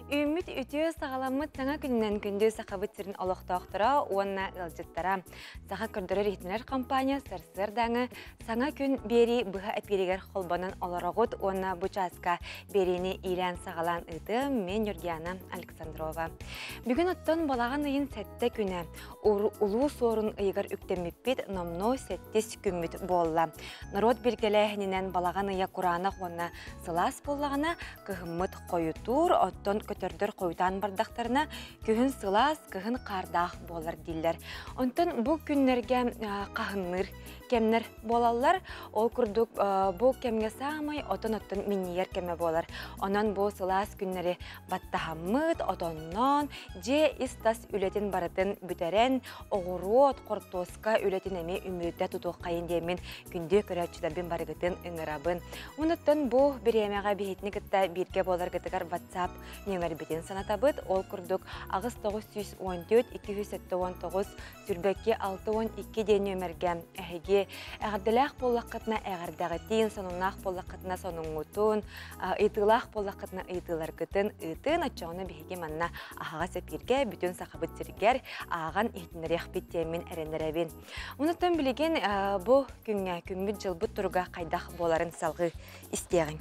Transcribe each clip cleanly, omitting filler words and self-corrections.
Үүммүт үтүө саҕаламмыт саҥа күнүнэн күндү Сахабыт сирин олохтоохторо уонна ыалдьыттара. Саха көрдөрөр-иһитиннэрэр компания сарсыардааҥы саҥа күн биэрии быһа эпииригэр холбонон олороҕут уонна бу чааска биэриини иилээн-саҕалаан ыытыам мен Юргиана Александрова. Бүгүн оттон балаҕан ыйын сэттэ күнэ Улуу Суорун ыйыгар үктэммиппит номнуо сэттис күммүт буолла. Норуот билгэлээһининэн балаҕан ыйа кураанах уонна сылаас буоллаҕына, кыһыммыт хойутуур, оттон көтөрдөр хойутаан бардахтарына, күһүн сылаас, кыһын хаардаах буолар дииллэр. Онтон бу күннэргэ хаһынныыр кэмнэр буолаллар. Ол курдук бу кэмҥэ саамай отон-оттон минньийэр кэмэ буолар. Онон бу сылаас күннэри баттаһаммыт, отонноон, дьиэ ис-тас үлэтин барытын бүтэрэн, оҕуруот, хортуоска үлэтин эмиэ үмүрүтэ тутуоххайын диэммин күндү көрөөччүлэрбин барыгытын ыҥырабын. Онуттан бу бириэмэҕэ биһитини кытта бииргэ буоларгытыгар WhatsApp нүөмэрбитин санатабыт. Ол курдук 8914 279 сүүрбэкки 62 диэн нүөмэргэ эһиги эҕэрдэлээх буоллаххытына эҕэрдэҕитин, сонуннаах буоллаххытына сонуҥҥутун, ыйытыылаах буоллаххытына ыйытыыларгытын ыытын, оччоҕуна биһиги манна аһаҕас эпииргэ бүтүн Сахабыт сиригэр ааҕан иһитиннэриэхпит диэммин эрэнэрэбин. Онуттан билигин бу күҥҥэ күммүт-дьылбыт туруга хайдах буоларын салҕыы истиэҕиҥ.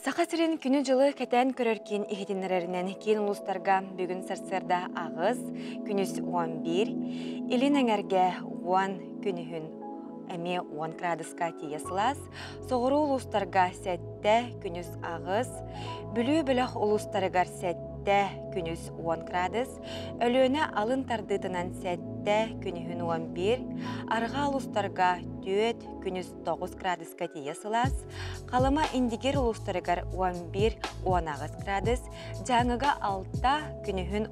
Саха сирин күнү-дьылы кэтээн көрөр киин иһитиннэрэринэн киин улуустарга бүгүн сарсыарда аҕыс, күнүс 11, илин эҥэргэ 10, күнүһүн эмиэ 10 градуска тиийэ сылаас, соҕуруу улуустарга 7, күнүс 8, Бүлүү бөлөх улуустарыгар 7, күнүс 10 градус, Өлүөнэ алын тардыытынан 7, күнүһүн 11, арҕаа улуустарга 4, күнүс 9 градуска тиийэ сылаас, Халыма Индигир улуустарыгар 11-18 градус, Дьааҥыга 6, күнүһүн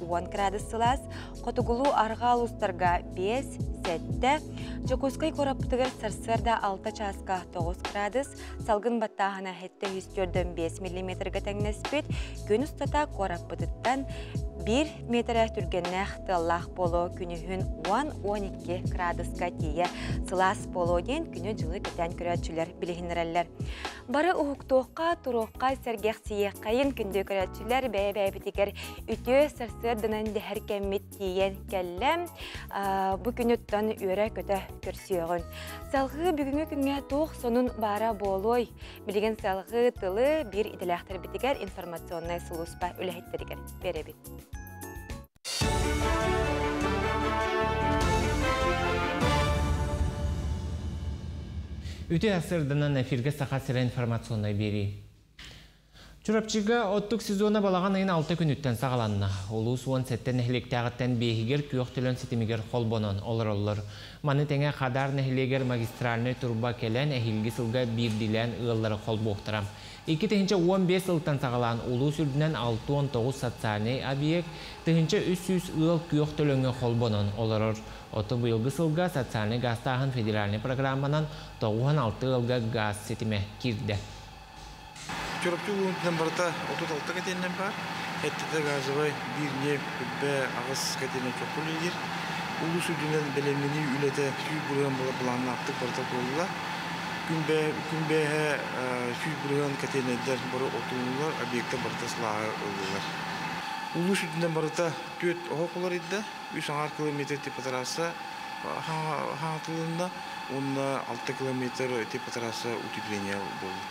10 градус сылаас, хотугулуу арҕаа улуустарга 5, 7, Дьокуускай куораппытыгар сарсыарда 6 чааска 9 градус, салгын баттааһына 745 миллиметрга тэҥнэспит, күн устата куораппытыттан 1 метрэ түргэннээх тыаллаах буолуо күнүһүн 10-12 градуска тиийэ сылаас буолуо диэн күнү-дьылы кэтээн көрөөччүлэр билиһиннэрэллэр. Бары уһуктуохха, туруохха, сэргэхсийиэххэйин күндү көрөөччүлэр бэйэ-бэйэбитигэр үтүө сарсыарданан дэһэр кэммит тиийэн кэллэ. Бу күнүттэн үөрэ-көтө көрсүөҕүн. Салҕыы бүгүҥҥү күҥҥэ туох сонун баара буолуой? Билигин салҕыы тылы биир идэлээхтэрбитигэр информационнай сулууспа үлэһиттэригэр биэрэбит. Үтүө сырдынан эфиргэ Саха сирэ информационнай биэрии. Чурапчыга оттук сезона балаҕан ыйын алта күнүттэн саҕаланна. Улуус 17 нэһилиэктээҕиттэн биэһигэр күөх төлөн ситимигэр холбонон олороллор. Маны тэҥэ Хадаар нэһилиэгэр магистральнай турба кэлэн эһиилги сылга биирдиилээн ыаллары холбуохтара. 2015 сылтан саҕалаан улуус үрдүнэн 69 социальнай объект, 1300 ыал күөх төлөҥҥө холбонон олорор. Оттон быйылгы сылга социальнай гаастааһын федеральнай программанан 96 ыалга гаас ситимэ киирдэ. Чурапчы улууһунан барыта 36 котельнай баар. Эттэтэ газовай биир ньиэп үрбэ аҕыс котельнай чопчу үлэлиир. Улуус үрдүнэн бэлэмнэнии үлэтэ 100% былааннаахтык барыта туолла. Күн бэйэһэ 100% котельнайдар бары отууллар, объектар барыта сылааһы ыллылар. Улуус үрдүнэн барыта түөрт оһох уларыйда, үс аҥаар километр теплотрасса хаҥатылынна уонна 6 километр теплотрасса утепление буолла.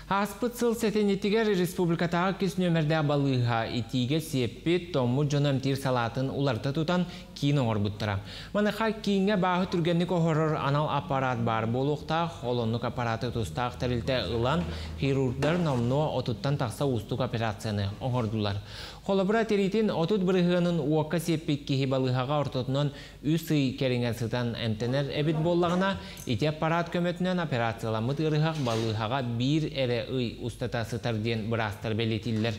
Ааспыт сыл сэтинньитигэр республикатааҕы кис нүөмэрдээх балыыһа итиигэ сиэппит, тоҥмут дьону эмтиир салаатын уларыта тутан киин оҥорбуттара. Маныаха кииҥҥэ бааһы түргэнник оһорор анал аппарат баар буолуохтаах, ол оннук аппараты тустаах тэрилтэ ылан, хирургдар номнуо отуттан тахса уустук операцияны оҥордулар. Холобура, тириитин 30 бырыһыанын уокка сиэппит киһи балыыһаҕа ортотунан үс ый кэриҥэ сытан эмтэнэр эбит буоллаҕына, ити аппарат көмөтүнэн операцияламмыт ыарыһах балыыһаҕа биир эрэ ый устата сытар диэн быраастар бэлиэтииллэр.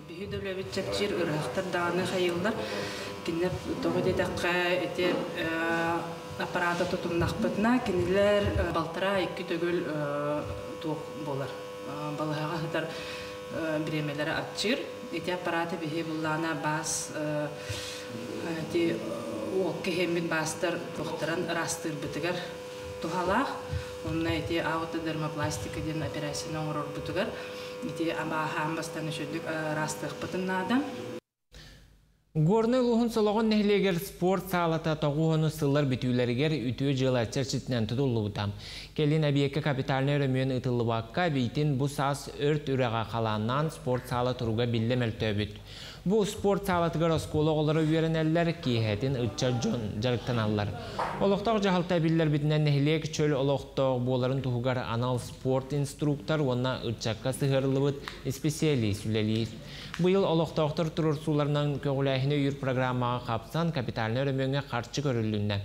Биһи да үлэбит чэпчиир ыарыһахтар даҕаны хайыыллар. Кинилэр тоҕо диэтэххэ ити аппарата тутуннахпытына кинилэр балтараа икки төгүл туох буолар балыһаҕа сытар бириэмэлэрэ аччыыр. Ити аппараты биһи буллаана баас ити уокка иһэммит баастар туохтаран ыраастыырбытыгар. Туһалаах. Онно ити аутодермопластика диэн операцияны оҥорорбутугар ити абааһаан бастан үчүгдүк ыраастыахпытын наада. Горнай улууһун Солоҕон нэһилиэгэр спорт саалата тоҕуһуону сыллар бүтүүлэригэр үтүө дьыала чэрчитинэн тутуллубута. Кэлин эбийиэккэ капитальнай өрөмүөн ыытыллыбакка, эбиитин бу саас Өрт үрэҕэ халааннаан спорт саала туруга биллэ мөлтөөбүт. Бу спорт саалатыгар оскуола оҕолоро үөрэнэллэр, киэһэтин ыччат дьон дьарыктаналлар. Олохтоох дьаһалта биллэрбитинэн нэһилиэк чөл олохтоох буоларын туһугар анал спорт инструктор уонна ыччакка сыһыарыллыбыт исписэлиис үлэлиир. Быйыл олохтоохтор туруорсууларынан көҕүлээһини өйүүр программаҕа хапсан капитальнай өрөмүөҥҥэ харчы көрүлүннэ.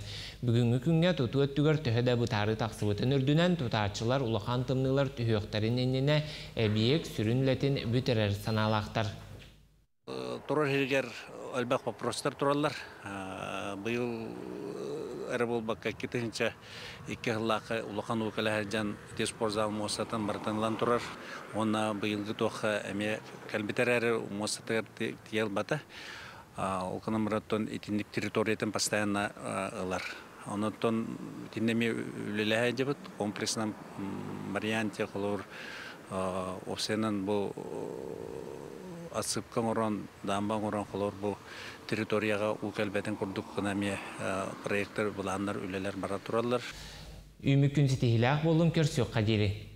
Бүгүҥҥү күҥҥэ тутуу өттүгэр төһө да бытаарыы тахсыбытын үрдүнэн тутааччылар улахан тымныылар түһүөхтэрин иннинэ эбийиэк сүрүн үлэтин бүтэрэр санаалаахтар. Турар сиригэр элбэх вопростар тураллар. Быйыл эрэ буолбакка 2002 сыллаахха улахан уу кэлэ сылдьан ити спортзал муостатын барытын ылан турар. Уонна быйылгы туохха эмиэ кэлбит эрээри муостатыгар тиийэ ылбата. Ол гынан баран итинник территориятын постоянно ылар. Онон итиннэ эмиэ үлэлэһэ сылдьабыт. Комплекснан варианте холобур уопсайынан бу отсыпка оҥорон, дамба оҥорон холобур бу территорияҕа уу кэлбэтин курдук гына эмиэ проекттар, былааннар, үлэлэр бара тураллар. Үүмүк күн ситиһиилээх буоллун, көрсүөххэ диэри.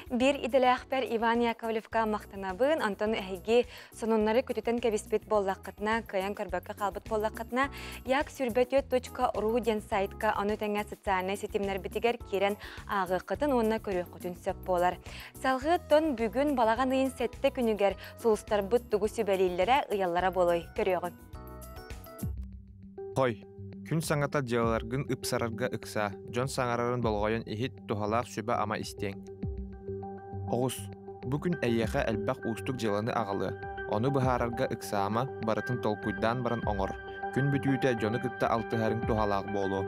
Биир идэлээхпэр Иван Яковлевка махтанабын, онтон эһиги сонуннары көтүтэн кэбиспит буоллаххытына, кыайан көрбөккө хаалбыт буоллаххытына, як сүрбэтүөт.ру диэн сайтка ону тэҥэ социальнай ситимнэрбитигэр киирэн ааҕыаххытын уонна көрүөххүтүн сөп буолар. Салҕыы бүгүн балаҕан ыйын сэттэ күнүгэр сулустарбыт тугу сүбэлииллэрэ, ыйаллара буолуой, көрүөҕүҥ. Хой, күн саҥата дьыалаларгын ыпсарарга ыксаа, дьон саҥарарын болҕойон иһит, туһалаах сүбэ-ама истиэҥ. Оҕус, бу күн эйиэхэ элбэх уустук дьыаланы аҕалыа, ону быһаарарга ыксаама, барытын толкуйдаан баран оҥор. Күн бүтүүтэ дьону кытта алтыһарыҥ туһалаах буолуо.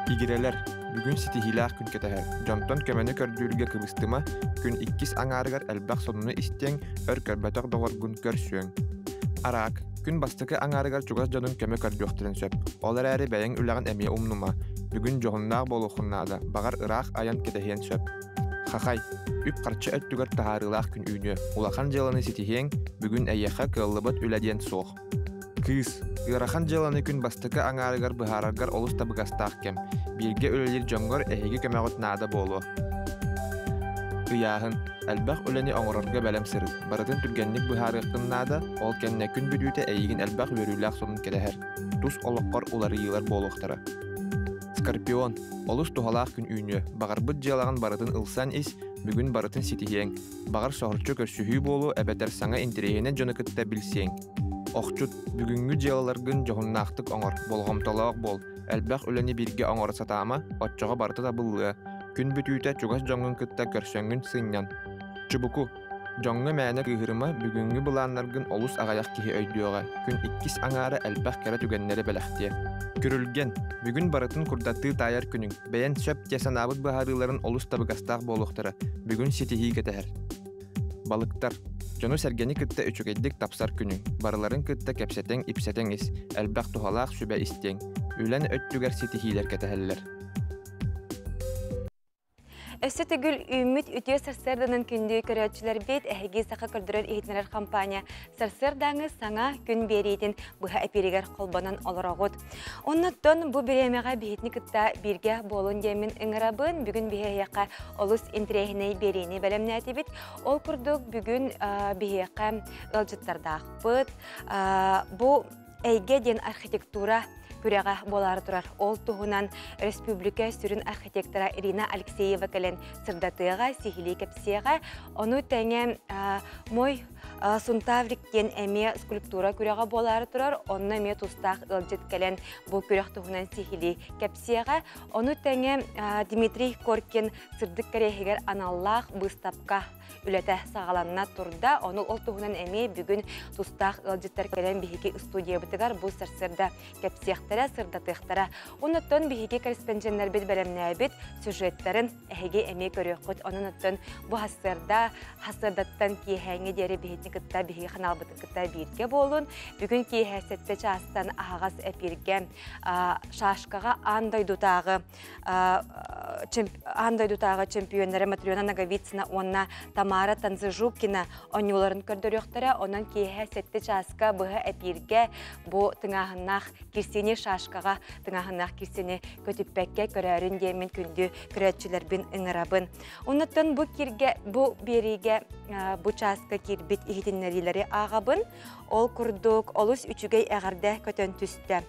Игирэлэр, бүгүн ситиһиилээх күн кэтэһэр. Дьонтон көмөнү көрдүүргэ кыбыстыма, күн иккис аҥаарыгар элбэх сонуну истиэҥ, өр көрбөтөх доҕоргун көрсүөҥ. Араак, күн бастакы аҥаарыгар чугас дьонуҥ көмө көрдүөхтэрин сөп. Ол эрээри бэйэҥ үлэҕин эмиэ умнума. Бүгүн дьоһуннаах буолуоххун наада, баҕар ыраах айан кэтэһиэн сөп. Хахай, үп-харчы өттүгэр таһаарыылаах күн үүнүө. Улахан дьыаланы ситиһиэҥ, бүгүн эйиэхэ кыаллыбат үлэ диэн суох. Кыыс, ыарахан дьыаланы күн бастакы аҥаарыгар быһаараргар олус табыгастаах кэм. Бииргэ үлэлиир дьоҥҥор эһиги көмөҕүт наада буолуо. Ыйааһын, элбэх үлэни оҥорорго бэлэм сырыт. Барытын түргэнник быһаарыаххын наада, ол кэннэ күн бүтүүтэ эйигин элбэх үөрүүлээх сонун кэтэһэр. Тус олоххор уларыйыылар буолуохтара. Скорпион, олус туһалаах күн үүнүө. Баҕарбыт дьыалаҕын барытын ылсан ис, бүгүн барытын ситиһиэҥ. Баҕар соһуччу көрсүһүү буолуо эбэтэр саҥа интэриэһинэй дьону кытта билсиэҥ. Охчут, бүгүҥҥү дьыалаларгын дьоһуннаахтык оҥор, болҕомтолоох буол. Элбэх үлэни бииргэ оҥоро сатаама, оччоҕо барыта табыллыа. Күн бүтүүтэ чугас дьоҥҥун кытта көрсөҥҥүн сынньан. Чубуку, дьоҥҥо мээнэ кыыһырыма, бүгүҥҥү былааннаргын олус аҕыйах киһи өйдүөҕэ. Күн иккис аҥаара элбэх кэрэ түгэннэри бэлэхтиэ. Күрүлгэн, бүгүн барытын курдаттыы таайар күнүҥ. Бэйэн сөп дии санаабыт быһаарыыларын олус табыгастаах буолуохтара. Бүгүн ситиһии кэтэһэр. Балыктар, дьону-сэргэни кытта үчүгэйдик тапсар күнүҥ. Барыларын кытта кэпсэтэҥ-ипсэтэҥ ис, элбэх туһалаах сүбэ истиэҥ. Үлэн өттүгэр ситиһиилэр кэтэһэллэр. Өссө төгүл үүммүт үтүө сарсыарданан күндү көрөөччүлэрбит, эһиги саха көрдөрөр иһитиннэрэр компания сарсыардааҥы саҥа күн биэриитин быһа эпииригэр холбонон олороҕут. Оннуттан бу бириэмэҕэ биһитини кытта бииргэ буолун диэммин ыҥырабын. Бүгүн биһиэхэ олус интэриэһинэй биэриини бэлэмнээтибит. Ол курдук бүгүн биһиэхэ ыалдьыттардаахпыт. Бу эйгэ диэн архитектура күрэҕэ буолаары турар. Ол туһунан республика сүрүн архитектора Ирина Алексеева кэлэн сырдатыаҕа, сиһилии кэпсиэҕэ. Ону тэҥэ Мой Сунтаврик диэн эмиэ скульптура күрэҕэ буолаары турар. Онно эмиэ тустаах ыалдьыт кэлэн бу күрэх туһунан сиһилии кэпсиэҕэ. Ону тэҥэ Дмитрий Коркин сырдык кэриэһигэр аналлаах быыстапка үлэтэ саҕаланна турда. Ону ол туһунан эмиэ бүгүн тустаах ыалдьыттар кэлэн биһиги студиябытыгар бу сарсыарда кэпсиэхтэрэ. кэпсиэхтэрэ, сырдатыахтара. Оннуттан биһиги корреспонденттэрбит бэлэмнээбит сюжеттарын эһиги эмиэ көрүөххүт. Онон оттон бу хассыарда хассыардаттан киэһээҥҥи диэри биһитини кытта биһиги ханаалбытын кытта бииргэ буолун. Бүгүн киэһэ сэттэ чаастан аһаҕас эпииргэ шашкаҕа аан дойдутааҕы аан дойдутааҕы чемпионнара Матрена Наговицына уонна Тамара Танзыжукина оонньууларын көрдөрүөхтэрэ. Онон киэһэ сэттэ чааска быһа эпииргэ бу тыҥааһыннаах кирсини шашкаҕа тыҥааһыннаах кирсини көтүппэккэ көрөөрүн диэммин күндү көрөөччүлэрбин ыҥырабын. Оннуттан бу киргэ бу биэриигэ бу чааска киирбит иһитиннэриилэри ааҕабын. Ол курдук олус үчүгэй эҕэрдэ көтөн түстэ.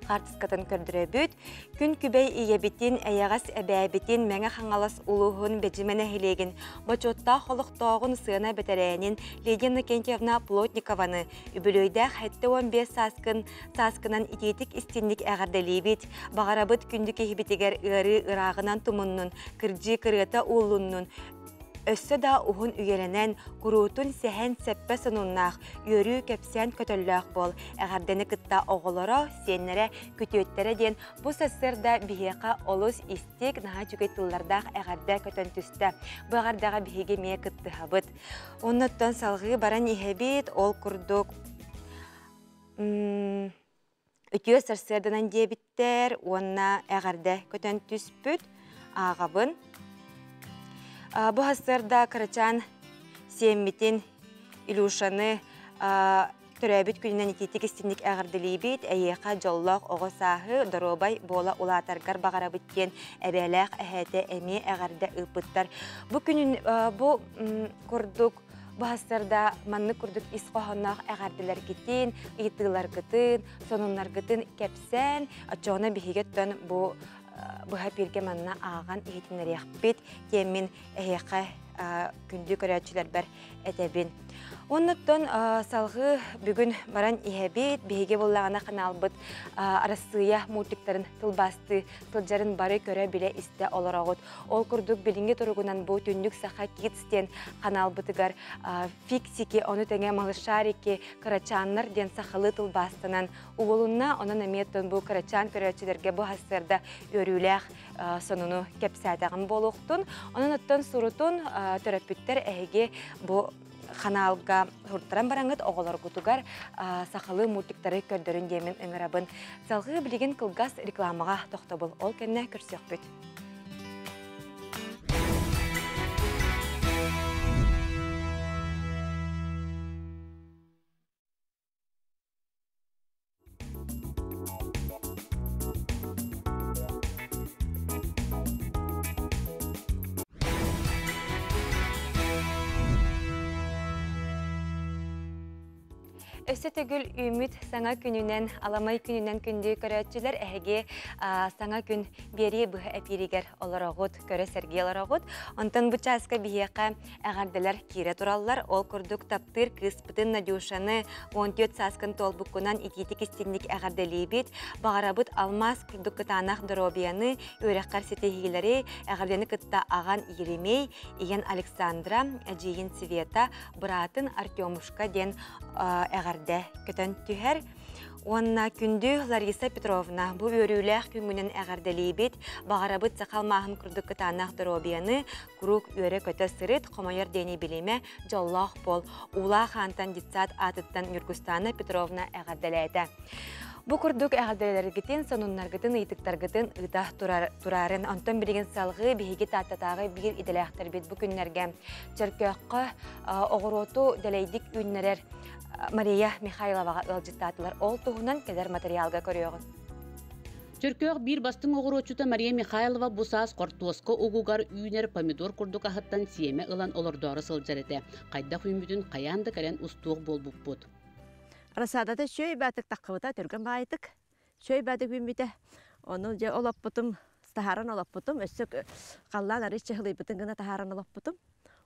Хаартыскатын көрдөрөбүт. Күн күбэй ийэбитин, эйэҕэс эбээбитин, Мэҥэ Хаҥалас улууһун Бэдьимэ нэһилиэгин бочуоттаах олохтооҕун сыана бэтэрээнин Лидия Иннокентьевна Плотникованы үбүлүөйдээх 75 сааскын сааскынан итиитик истинник эҕэрдэлиибит. Баҕарабыт күндү киһибитигэр ыарыы ырааҕынан тумуннун, кырдьыы кырыата ууллуннун, өссө да уһун үйэлэнэн, куруутун сэһэн сэппэ сонуннаах, үөрүү кэпсээн көтөллөөх буол. Эҕэрдэни кытта оҕолоро, сиэннэрэ, күтүөттэрэ диэн бу сарсыарда биһиэхэ олус истик, наһаа үчүгэй тыллардаах эҕэрдэ көтөн түстэ. Бу эҕэрдэҕэ биһиги эмиэ кыттыһабыт. Оннуттан салҕыы баран иһэбит, ол курдук үтүө сарсыарданан диэбиттэр уонна эҕэрдэ көтөн түспүт ааҕабын. Бу сарсыарда кырачаан сиэммитин Илюшаны төрөөбүт күнүнэн итиитик истинник эҕэрдэлиибит, эйиэхэ дьоллоох оҕо сааһы, доруобай буола улаатаргар баҕарабыт диэн эбээлээх эһээтэ эмиэ эҕэрдэ ыыппыттар. Бу күнүн бу курдук бу сарсыарда маннык курдук ис хоһоонноох эҕэрдэлэргитин, ыйытыыларгытын, сонуннаргытын кэпсээн, оччоҕуна биһиги оттон бу быһа эпииргэ манна ааҕан иһитиннэриэхпит диэммин эһиэхэ күндү көрөөччүлэрбэр этэбин. Оннуттан салҕыы бүгүн баран иһэбит. Биһиги буллаҕына ханаалбыт Арассыыйа мультиктарын тылбаастыы сылдьарын бары көрө-билэ истэ олороҕут. Ол курдук билиҥҥи туругунан бу Түннүк Саха Kids диэн ханаалбытыгар Фиксики, ону тэҥэ Малышарики, Кырачааннар диэн сахалыы тылбаастанан угулунна. Онон эмиэ бу кырачаан көрөөччүлэргэ бу сарсыарда үөрүүлээх сонуну кэпсээтэҕим буолуохтун. Онон оттон сурутун төрөппүттэр эһиги бу ханаалга суртаран бараҥыт оҕолоргутугар сахалыы мультиктары көрдөрүн диэмин ыҥырабын. Салгыы билигин кылгас рекламаҕа тохтобул. Ол кэннэ көрсүөхпүт. Өссө төгүл үүммүт саҥа күнүнэн, аламай күнүнэн күндү көрөөччүлэр эһиги саҥа күн биэрии быһа эпииригэр олороҕут, көрө сэргии олороҕут. Онтон бу чааска биһиэхэ эҕэрдэлэр киирэ тураллар. Ол курдук таптыыр кыыспытын Надюшаны 14 сааскын туолбуккунан итиитик истинник эҕэрдэлиибит. Баҕарабыт алмаас курдук кытаанах доруобуйаны, үөрэххэр ситиһиилэри, эҕэрдэни кытта аҕан Еремей, ийэн Александра, эдьиийин Света, быраатын Артемушка диэн эҕэрдэ көтөн түһэр. Уонна күндү Лариса Петровна, бу үөрүүлээх күҥҥүнэн эҕэрдэлиибит. Баҕарабыт саха алмааһын курдук кытаанах доруобуйаны, куруук үөрэ-көтө сырыт, хомойор диэни билимэ, дьоллоох буол. Уулаах Аантан детсад аатыттан Ньургустаана Петровна эҕэрдэлээтэ. Бу курдук эҕэрдэлэргитин, сонуннаргытын, ыйытыктаргытын ыыта турарын. Онтон билигин салҕыы биһиги Тааттатааҕы биир идэлээхтэрбит бу күннэргэ Чөркөөххө оҕуруоту дэлэйдик үүннэрэр Мария Михайловаҕа ыалдьыттаатылар. Ол туһунан кэлэр материалга көрүөҕүҥ. Чөркөөх биир бастыҥ оҕуруотчута Мария Михайлова бу саас хортуоска угугар үүнэр помидор курдук аһыттан сиэмэ ылан олордоору сылдьар этэ. Хайдах үүммүтүн хайаан да кэлэн устуох буолбуппут. Рассадата үчүгэй баатык таххыбыта түргэн баайытык. Үчүгэй баатык үүммүтэ. Ону дьэ олоппутум, таһааран олоппутум. Өссө халлаан арыый чыһылыйбытын гына таһааран олоппутум.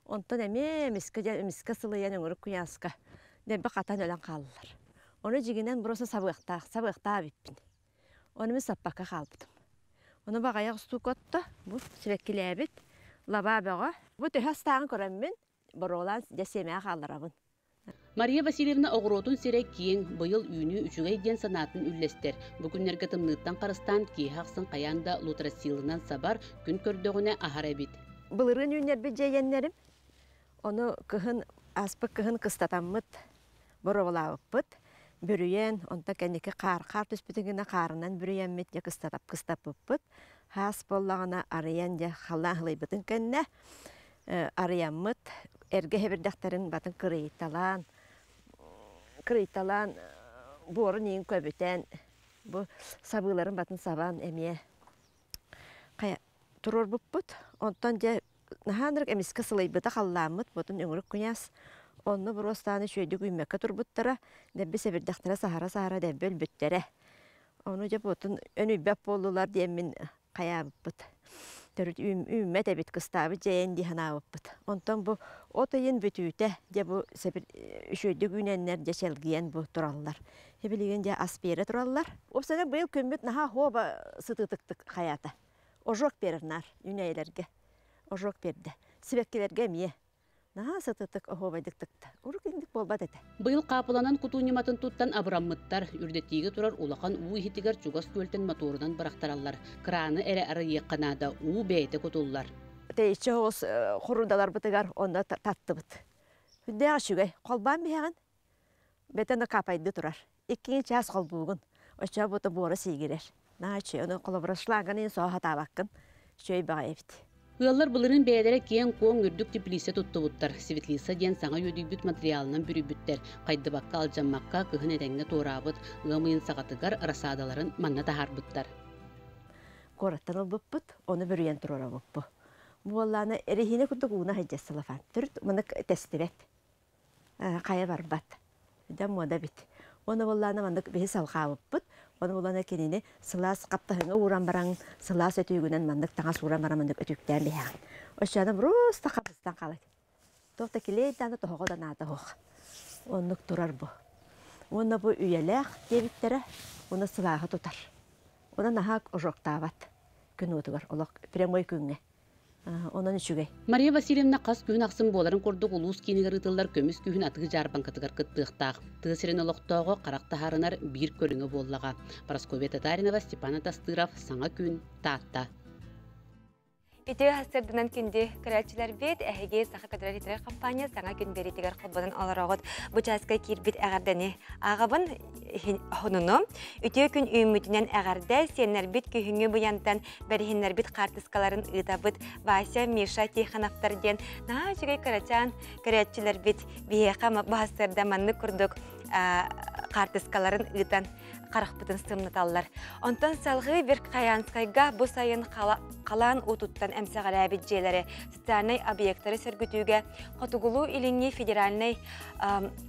Онтон эмиэ эмискэ дьэ эмискэ сылыйан өҥүрүк куйааска дэлби хатан өлөн хааллылар. Ону дьигинэн просто сабыахтаах, сабыахтаах эбиппин. Ону мин саппакка хаалбытым. Ону баҕайах устуука отто, бу сибэккилээбит лабаа бөҕө. Бу төһө астааҕын көрөммүн, боруолаан дьэ сиэмэҕэ хаалларабын. Мария Васильевна оҕуруотун сирэ киэҥ, быйыл үүнүү үчүгэй диэн санаатын үллэстэр. Бу күннэргэ тымныыттан харыстаан киэһэ ахсын хайаан да лутрасилынан сабар, күн көрдөҕүнэ аһар эбит. Былырыын үүннэрбит дьиэйэннэрим, ону кыһын, ааспыт кыһын кыстатаммыт, боруобалаабыппыт. Бүрүйэн, онто кэнники хаар, хаар түспүтүн гына хаарынан бүрүйэммит, дьэ кыстатап кыстаппыппыт. Хаас буоллаҕына арыйан дьэ халлаан сылыйбытын кэннэ арыйаммыт, эргэ хэбирдэхтэрин батын кырыйталаан, кырыйталаан буорун иин көбүтэн, бу сабыыларын батын сабан эмиэ хайа туруорбуппут. Онтон дьэ наһаа ынырык эмискэ сылыйбыта халлааммыт, бутун өҥүрүк куйаас. Онно буруостааны үчүгэйдик үүммэккэ турбуттара, дэлби сэбирдэхтэрэ саһара-саһара дэлби өлбүттэрэ. Ону дьэ бутун өнүйбэт буоллулар диэммин хайаабыппыт. Төрүт үүммэт эбит кыстаабыт дьэйэн дии санаабыппыт. Онтон бу от ыйын бүтүүтэ дьэ бу үчүгэйдик үүнэннэр дьэ чэлгийэн бу тураллар. Билигин дьэ ас биэрэ тураллар. Уопсайынан быйыл күммүт наһаа хоба сытыытыктык хайаата. Ожог берер наар үүнээйилэргэ. Ожог бердэ. Сибэккилэргэ эмиэ. Наһаа сытыытык оһуобайдык тыкта. Урук инник буолбат этэ. Быйыл хаапыланан кутуу ньыматын туттан абыраммыттар. Үрдэтиигэ турар улахан уу иһитигэр чугас күөлтэн моторунан бырахтараллар. Краны эрэ арыйыахха наада, уу бэйэтэ кутуллар. Тэйиччи оҕус хорудаларбытыгар онно таттыбыт. Хүндээх үчүгэй. Холбоон биһэҕин. Бэтэ на капайды турар. Иккиҥи чаас холбуугун. Оччоҕо бута буора сиигирэр. Наһаа үчүгэй. Ону холобура шланганы иһин соһо сатаабаккын. Үчүгэй баҕайы эбит. Ыаллар былырыын бэйэлэрэ киэҥ-куоҥ үрдүк теплица туттубуттар. Светлица диэн саҥа үөдүйбүт материалынан бүрүйбүттэр. Хайдыбакка, алдьаммакка кыһын этэҥҥэ туораабыт. Ыам ыйын саҕатыгар рассадаларын манна таһаарбыттар. Куораттан ылбыппыт, ону бүрүйэн туруорабыппыт. Буоллаана эрэһиинэ курдук ууна сылдьар целлофан. Төрүт маннык тэстибэт. Хайа барбат. Дьэ муода эбит. Уонна буоллаана маннык биһи салҕаабыппыт. Уонна буоллаана кинини сылаас хаптаһыҥҥа ууран баран, сылаас өтүүгүнэн маннык таҥас ууран баран маннык өтүүктээн биһэҕин. Оччоҕуна просто хабыстан хаалар. Туох да килиэй даҕаны тоһоҕо да наада суох. Оннук турар бу. Уонна бу үйэлээх диэбиттэрэ, уонна сылааһы тутар. Онон наһаа ожогтаабат күн уотугар олох прямой күҥҥэ. Онон үчүгэй. Мария Васильевна хас күһүн ахсын буоларын курдук улуус киинигэр ыытыллар көмүс күһүн атыы дьаарбаҥкатыгар кыттыахтаах. Тыа сирин олохтооҕо харах таһаарынар биир көрүҥэ буоллаҕа. Парасковья Татаринова, Степан Атастыров, Саҥа күн, Таатта. Үтүө сарсыарданан күндү көрөөччүлэрбит, эһиги Саха кадролитер компания саҥа күн биэриитигэр холбонон олороҕут. Бу чааска киирбит эҕэрдэни ааҕабын хонуну. Үтүө күн үүммүтүнэн эҕэрдэ, сиэннэрбит күһүҥҥү быйантан бэриһиннэрбит хаартыскаларын ыытабыт. Вася, Миша Тихоновтар диэн наһаа үчүгэй кырачаан көрөөччүлэрбит биһиэхэ баһастарда маннык курдук хаартыскаларын ыытан харахпытын сымнаталлар. Онтон салгыы Верхоянскайга бу сайын халаан уутуттан эмсэҕэлээбит дьиэлэри социальнай объектары сөргүтүүгэ Хотугулуу-Илиҥҥи федеральнай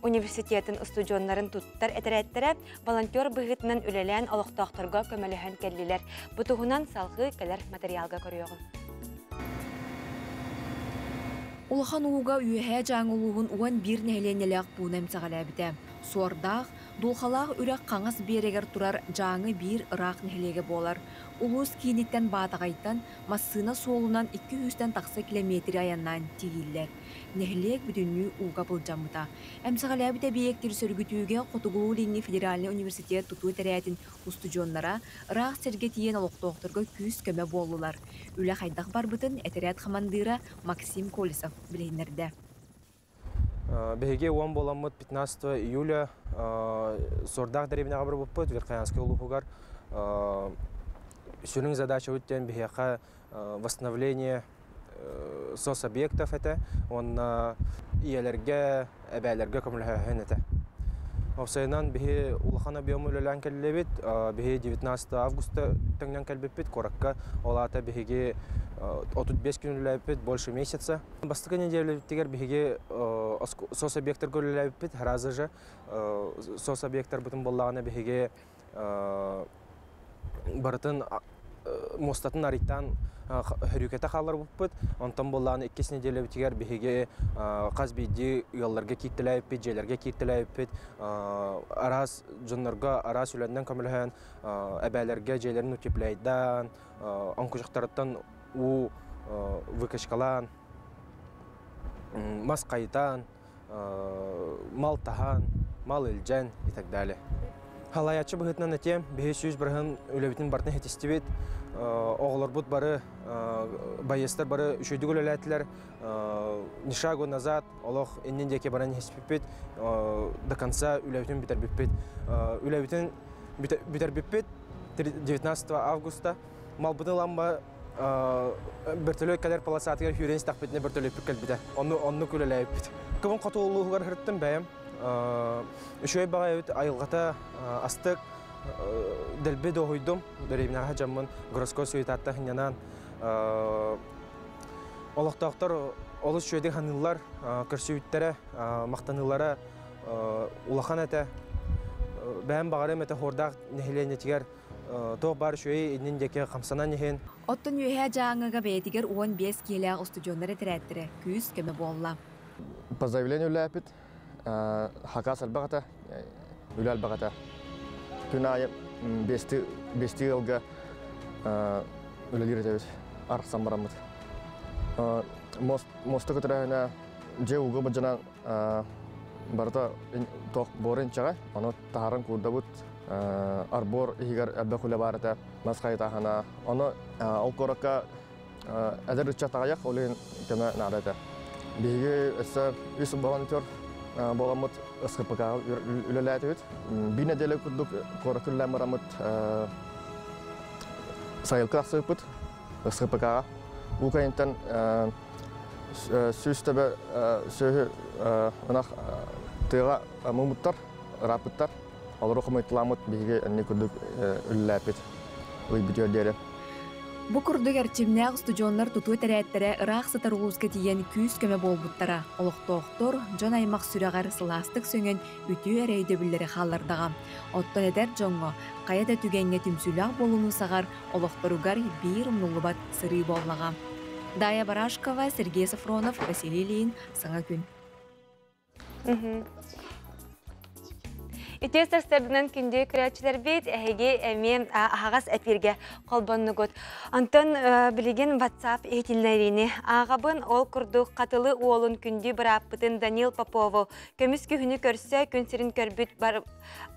университетын устудьуоннарын туттар этэрээттэрэ волонтер быһыытынан үлэлээн олохтоохторго көмөлөһөн кэллилэр. Бу туһунан салгыы кэлэр материалга көрүөҕүм. Улахан ууга Үөһээ Дьааҥы улууһун 11 нэһилиэнньэлээх пууна эмсэҕэлээбитэ. Суордаах, Дулҕалаах үрэх хаҥас биэрэгэр турар Дьааҥы биир ыраах нэһилиэгэ буолар. Улуус кииниттэн Баатаҕайтан массыына суолунан 200-тэн тахса килэмиэтири айаннаан тиийиллэр. Нэһилиэк бүтүннүү ууга былдьаммыта. Эмсэҕэлээбит эбийиэктэри сөргүтүүгэ Хотугулуу-Илиҥҥи федеральнай университет тутуу этэрээтин устудьуоннара ыраах сиргэ тиийэн олохтоохторго күүс-көмө буоллулар. Үлэ хайдах барбытын этэрээт хамандыыра Максим Колесов билиһиннэрдэ. Биһиги уон буоламмыт 15 июля Суордаах дэриэбинэҕэ барбыппыт Верхоянскай улууһугар. Сүрүн задачабыт диэн биһиэхэ восстановление соцобъектов этэ уонна ийэлэргэ, эбээлэргэ көмөлөһөөһүн этэ. Уопсайынан биһи улахан объему үлэлээн кэллибит. Биһи 19 августа тэҥнэн кэлбиппит куоракка. Ол аата биһиги 35 күн үлэлээбиппит, больше месяца. Бастакы неделябитигэр биһиги соцобъектарга үлэлээбиппит, сразу же соцобъектарбытын буоллаҕына биһиги барытын муостатын арыйтаан хөрүүкэтэ хаалларбыппыт. Онтон буоллаҕына иккис неделябитигэр биһиги хас биирдии ыалларга кииртэлээбиппит, дьиэлэргэ кииртэлээбиппит, араас дьоннорго араас үлэннэн көмөлөһөн, эбээлэргэ дьиэлэрин утепляйдаан, оҥкучахтарыттан уу выкачкалаан, мас хайытан. Мал таһан, мал илдьэн и так далее. Халаяччы быһытынан этиэм, биһи 100% үлэбитин бартын хетистибит, оҕолорбут бары, байыастар бары үчүгдүк үлэлээтилэр, ни шагу назад, олох иннин диэки баран иһиспиппит, до конца үлэбитин бүтэрбиппит. Үлэбитин бүтэрбиппит 19 августа малбытын ламба бөртөлүөт кэлэр полосатыгар сүүрэн истэхпитинэ бөртөлүөппүт кэлбитэ. Онну оннук үлэлээбиппит. Кыбын хоту улууһугар сырыттым бэйэм. Үчүгэй баҕайыбыт айылҕата астык дэлби дуоһуйдум. Дэриэбинэҕэ дьаммын городской суетаттан сынньанан олохтоохтор олус үчүгэйдик саныыллар, көрсүбүттэрэ, махтаныылара улахан этэ. Бэйэм баҕарым этэ хуордаах нэһилиэнньэтигэр туох баар үчүгэй иннин диэки хамсанан иһин. Оттон Үөһээ Дьааҥыга бэйэтигэр 15 киэлээх устудьуоннар этэрээттэрэ күүс-көмө буолла. По заявлению үлээпит, хакас элбэх этэ, үлэ элбэх этэ. Күн аайы бэстии ыалга үлэлиир этибит, арахсан бараммыт. Муоста көтөрөһүнэ дьиэ ууга бадьанан барыта туох буора инчэҕэ, ону таһааран куурдабыт. Арбор иһигэр элбэх үлэ баар этэ, мас хайытааһына. Ону ол куоракка эдэр ыччат аҕыйах, ол иһин көмө наада этэ. Биһиги өссө үс волонтер буоламмыт СХПК үлэлээтибит. Биир нэдиэлэ курдук куоракка үлэлээн бараммыт сайылка тахсыбыппыт СХПК-ҕа. Уу кэнниттэн 100 төбө сүөһү ынах тыаҕа муммуттар, ырааппыттар. Олору хомуйталаммыт биһиги энни курдук үлэлээппит ый бүтүөр диэри. Бу курдук эрчимнээх устудьуоннар тутуу этэрээттэрэ ыраах сытар улууска тиийэн күүс-көмө буолбуттара. Олохтоохтор дьон-аймах сүрэҕэр сылаастык сөҥөн үтүө эрэ өйдөбүллэри хааллардаҕа. Оттон эдэр дьоҥҥо хайа да түгэҥҥэ түмсүүлээх буолууну саҕар олохторугар биир умнуллубат сырыы буоллаҕа. Дая Барашкова, Сергей Сафронов, Василий Ильин, Саҥа күн. Үтүө сарсыарданан күндү көрөөччүлэрбит, эһиги эмиэ аһаҕас эпииргэ холбоннугут. Онтон билигин WhatsApp иһитиннэриини ааҕабын. Ол курдук Хатылы уолун күндү бырааппытын Данил Попову көмүс күһүнү көрсө күн сирин көрбүт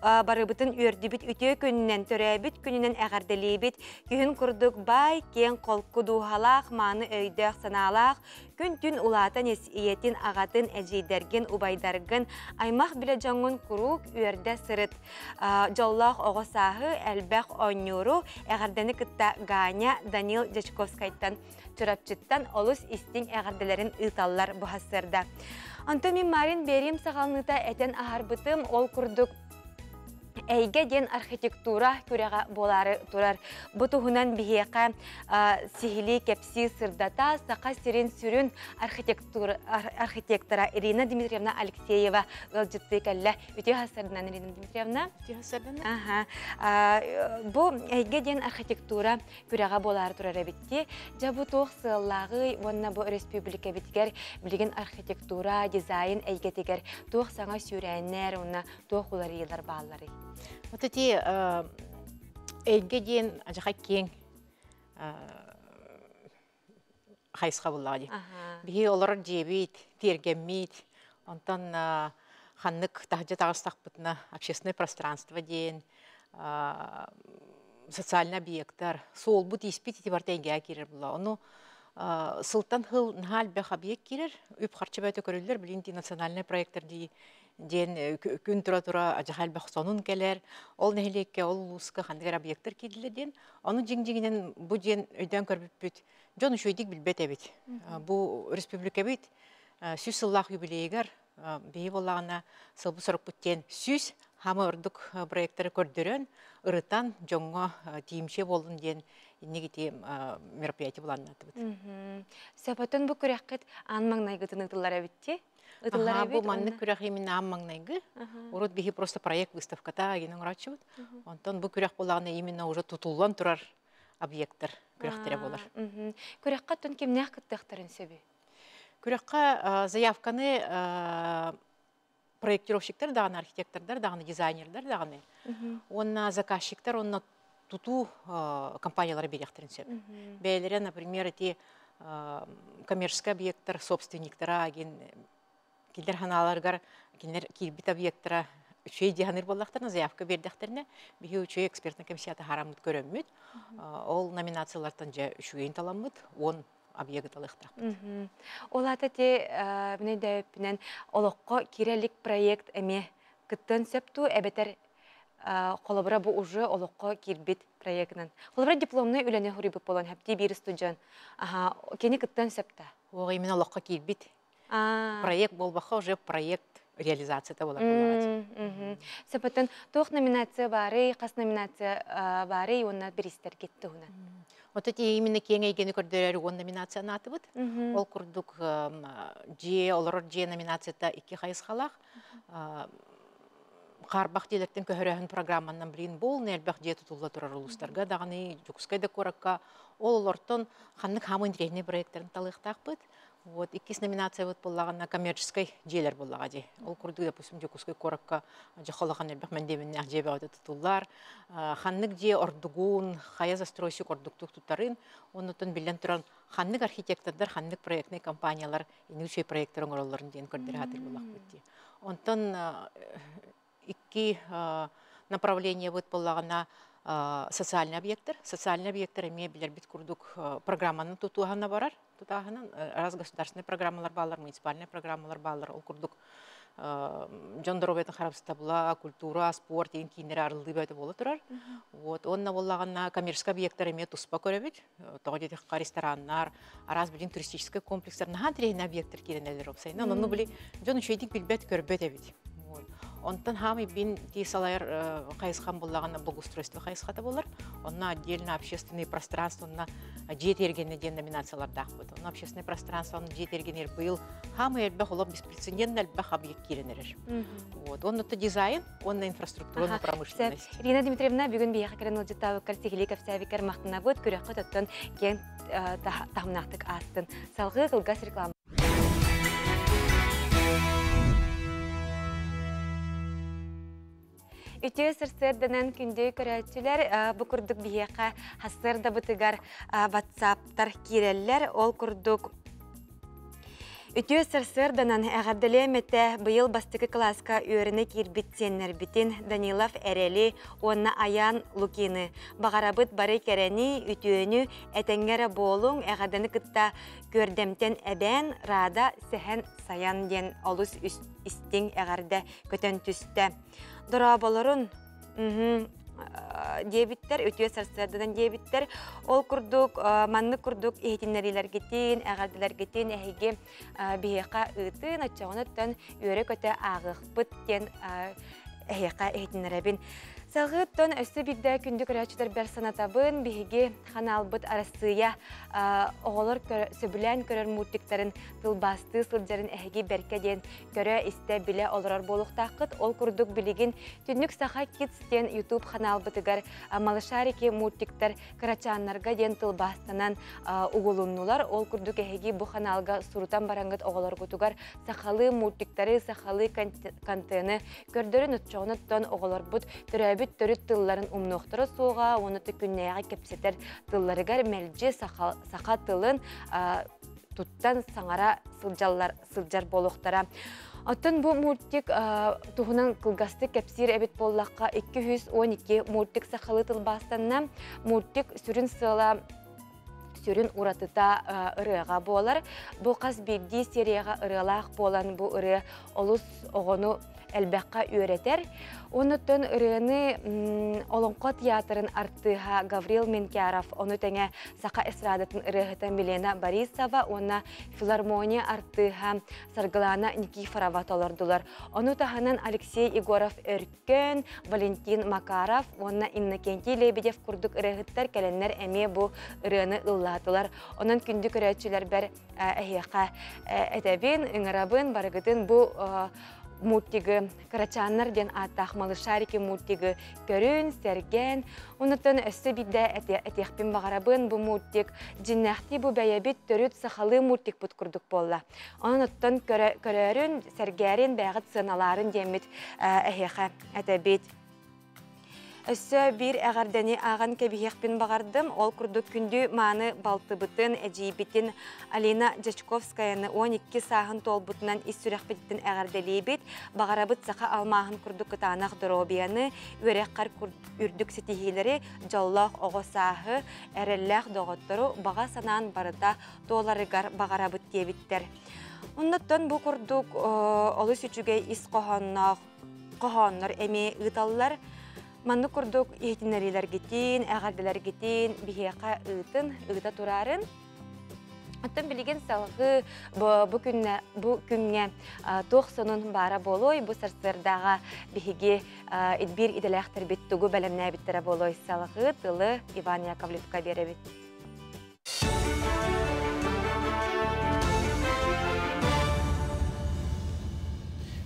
барыбытын үөрдүбүт үтүө күнүнэн, төрөөбүт күнүнэн эҕэрдэлиибит. Күһүн курдук баай, киэҥ холку дууһалаах, мааны өйдөөх санаалаах, Күн-түн улаатан ис ийэтин, аҕатын, эдьиийдэргин, убайдаргын, аймах билэ дьоҥҥун куруук үөрдэ сырыт. Дьоллоох оҕо сааһы, элбэх оонньууру, эҕэрдэни кытта Ганя Данил Дьячковскайтан, Чурапчыттан олус истиҥ эҕэрдэлэрин ыыталлар бу сарсыарда. Онтон мин Марин биэриим саҕаланыыта этэн аһарбытым, ол курдук Эйгэ диэн архитектура күрэҕэ буолаары турар. Бу туһунан биһиэхэ сиһилии кэпсии сырдата Саха сирин сүрүн архитектора Ирина Дмитриевна Алексеева ыалдьыттыы кэллэ. Үтүө сарсыарданан, Ирина Дмитриевна. Үтүө сарсыарданан. Аха. Бу Эйгэ диэн архитектура күрэҕэ буолаары турар эбитти. Дьэ бу туох сыаллааҕый уонна бу өрөспүүбүлүкэбитигэр билигин архитектура, дизайн эйгэтигэр туох саҥа сүүрээннэр уонна туох уларыйыылар баалларый? Вот эти эйгэ диэн ажахай киэҥ хайысха буллаҕа дии. Биһи олорор дьиэбит, тиэргэммит, онтон ханнык таһдьа таҕыстахпытына общественное пространство диэн социальный объекттар, суолбут испит ити барыта эйгэҕэ киирэр буолла. Ону сылтан сыл наһаа элбэх объект киирэр, үп-харчы бөтө көрүллэр, билин национальный проекттар дии диэн күн тура-тура адьаха элбэх сонун кэлэр, ол нэһилиэккэ, ол улууска ханнык эрэ объектар киирдилэр диэн. Ону дьиҥ-дьиҥинэн бу диэн өйдөөн көрбүппүт, дьон үчүгэйдик билбэт эбит. Бу республикабыт 100 сыллаах юбилейыгар биһи буоллаҕына сылбы сорукпут диэн 100 хаама ордук проекттары көрдөрөн, ырытан дьоҥҥо тиийимтиэ буоллун диэн инник ити мероприятие былааннаатыбыт. Сөпөтөн бу күрэххит аан маҥнайгытын ыытыллар эбитти. Ытыллар эбит. Бу маннык күрэх именно аан маҥнайгы. Урут биһи просто проект выставката агин оҥорооччубут. Онтон бу күрэх буоллаҕына именно уже тутуллан турар объекттар күрэхтэрэ буолар. Күрэххэ оттон кимнээх кыттыахтарын сөбүй? Күрэххэ заявканы проектировщиктар даҕаны, архитектордар даҕаны, дизайнердар даҕаны уонна заказчиктар уонна тутуу компаниялара биэриэхтэрин сөп. Бэйэлэрэ, например, эти коммерческий объекттар собственниктара агин Кинилэр ханааларыгар кинилэр киирбит объектара үчүгэй дии буоллахтарына, заявка биэрдэхтэринэ, биһи үчүгэй экспертный комиссията хараммыт көрөммүт. Ол номинациялартан дьэ үчүгэйин таламмыт, 10 объегы талыахтаахпыт. Ол аата те мин өйдөөбүппүнэн олоххо киирэлик проект эмиэ кыттыан сөп дуу, эбэтэр холобура бу уже олоххо киирбит проектынан. Холобура дипломнай үлэни хуруйбут буолан хэптии биир студент. Аха, кини кыттыан сөп да. Оҕо именно олоххо киирбит проект буолбахха уже проект реализацията буолар буоллаҕа. Сөпөтөн туох номинация баарый, хас номинация баарый уонна бириистэргит туһунан. Вот эти именно киэҥ эйгэни көрдөрөр уон номинацияны аатыбыт. Ол курдук дьиэ, олорор дьиэ номинацията икки хайысхалаах. Хаарбах дьиэлэртэн көһөрөөһүн программанан билин бол элбэх дьиэ тутулла турар улуустарга даҕаны Дьокуускай да куоракка ол олортон ханнык хаамы интэриэһинэй проекттарын талыахтаахпыт. Вот иккис номинациябыт буоллаҕына коммерческой дьиэлэр буоллаҕа дии. Ол курдук, допустим, Дьокуускай куоракка дьохолохон элбэх мэндиэмэннээх дьиэ бөҕөтө тутуллар. Ханнык дьиэ ордугун, хайа застройщик ордуктук тутарын, оннуттан биллэн туран ханнык архитектордар, ханнык проектный компаниялар инники проекттар оҥороллорун диэн көрдөрө сатыыр буоллахпыт дии. Онтон икки направлениебыт буоллаҕына социальный объекттар. Социальный объекттар эмиэ билэрбит курдук программаны тутуһана барар. Тутааһынан раз государственный программалар баалар, муниципальный программалар баалар. Ол курдук дьон доруобуйатын харабыстабыла, культура, спорт деген кииннери арыллыы бөтө буола турар. Вот, онно буоллаҕына коммерческий объекттар эмиэ туспа көрөбүт. Тоҕо диэтэххэ рестораннар, араас билин туристическай комплекстар, наһаа интэриэһинэй объекттар киирэнэллэр уопсайынан. Онно били дьон үчүгэйдик билбэт, көрбөт эбит. Вот. Онтон хаамый бин ти салайар хайысхан буллаҕына благоустройство хайысхата болар. Онно отдельно общественные пространства, онно дьиэ тиэргэнэ диэн номинациялардаахпыт. Онно общественное пространство, онно дьиэ тиэргэнигэр быйыл хаамый элбэх олох беспрецедентно элбэх объект киирэн эрэр. Вот. Онно дизайн, онно инфраструктура, промышленность. Ирина Дмитриевна, бүгүн биһиэхэ кэлэн ыалдьыттаабыккар, сиһилии кэпсээбиккэр махтанабыт, күрэххэ тоттон киэҥ таһымнаахтык аастын. Салгыы кылгас реклама. Үтүө сарсыарданан күндү көрөөччүлэр, бу курдук биһиэхэ сарсыардабытыгар ватсаптар киирэллэр. Ол курдук үтүө сарсыарданан эҕэрдэлиэм этэ быйыл бастакы кылааска үөрэнэ киирбит сиэннэрбитин Данилов Эрэли уонна Аян Лукины. Баҕарабыт бары кэрэни, үтүөнү, этэҥҥэ эрэ буолуҥ, эҕэрдэни кытта Күөрдэмтэн эбээн Рада Сэһэн Саян диэн олус истиҥ эҕэрдэ көтөн түстэ. Дорооболорун диэбиттэр, үтүө сарсыарданан диэбиттэр. Ол курдук, маннык курдук иһитиннэриилэргитин, эҕэрдэлэргитин эһиги биһиэхэ ыытын, оччоҕуна өттөн үөрэ-көтө ааҕыахпыт диэн эһиэхэ иһитиннэрэбин. Салгыыттан өссө биирдэ күндү көрөөччүлэрбэр санатабын, биһиги ханаалбыт Арассыыйа оҕолор сөбүлээн көрөр мультиктарын тылбаастыы сылдьарын эһиги бэркэ диэн көрө-истэ билэ олорор буолуохтааххыт. Ол курдук билигин Түннүк Саха Kids диэн YouTube ханаалбытыгар Малышарики мультиктар кырачааннарга диэн тылбаастанан угулуннулар. Ол курдук эһиги бу ханаалга сурутан бараҥҥыт оҕолоргутугар сахалыы мультиктары, сахалыы контены көрдөрөн оччоҕуна оҕолорбут төрөөбүт төрүт тылларын умнуохтара суоҕа, уонна күннээҕи кэпсэтэр тылларыгар мэлдьи саха, саха тылын туттан саҥара сылдьаллар сылдьар буолуохтара. Оттон бу мультик туһунан кылгастык кэпсиир эбит буоллахха, 212 мультик сахалыы тылбаастанна. Мультик сүрүн сыала сүрүн уратыта ырыаҕа буолар. Бу хас биирдии серияҕа ырыалаах буолан, бу ырыа олус оҕону элбэххэ үөрэтэр. Онуттан ырыаны Олоҥхо театрын артыыһа Гаврил Менкяров, ону тэҥэ саха эстрадатын ырыаһыта Милена Борисова уонна филармония артыыһа Саргылана Никифорова толордулар. Ону таһынан Алексей Егоров Өркөн, Валентин Макаров уонна Иннокентий Лебедев курдук ырыаһыттар кэлэннэр эмиэ бу ырыаны ыллаатылар. Онон күндү көрөөччүлэрбэр эһиэхэ этэбин, ыҥырабын, барыгытын бу мультигы Кырачааннар диэн ааттаах Малышарики мультигы көрүн, сэргэн, онуттан өссө биирдэ этиэхпин баҕарабын, бу мультик дьиннээхтии бу бэйэбит төрүт сахалыы мультикпыт курдук буолла. Онон оттон көрөөрүн, сэргээрин, бэйэҕит сыаналаарын диэммит эһиэхэ этэбит. Өссө биир эҕэрдэни ааҕан кэбиһиэхпин баҕардым. Ол курдук күндү мааны балтыбытын, эдьиийбитин Алина Дьячковскаяны 12 сааһын туолбутунан ис сүрэхпититтэн эҕэрдэлиибит. Баҕарабыт саха алмааһын курдук кытаанах доруобуйаны, үөрэххэр үрдүк ситиһиилэри, дьоллоох оҕо сааһы, эрэллээх доҕоттору баҕа санаан барыта туоларыгар баҕарабыт диэбиттэр. Оннуттан бу курдук олус үчүгэй ис хоһоонноох хоһооннор эмиэ ыыталлар. Маннык курдук иһитиннэриилэргитин, эҕэрдэлэргитин биһиэхэ ыытын, ыыта турарын. Оттон билигин салгыы бу күннэ бу күҥҥэ туох сонун баара буолуой, бу сарсыардааҕа биһиги биир идэлээхтэрбит тугу бэлэмнээбиттэрэ буолуой салгыы тылы Иван Яковлевка биэрэбит.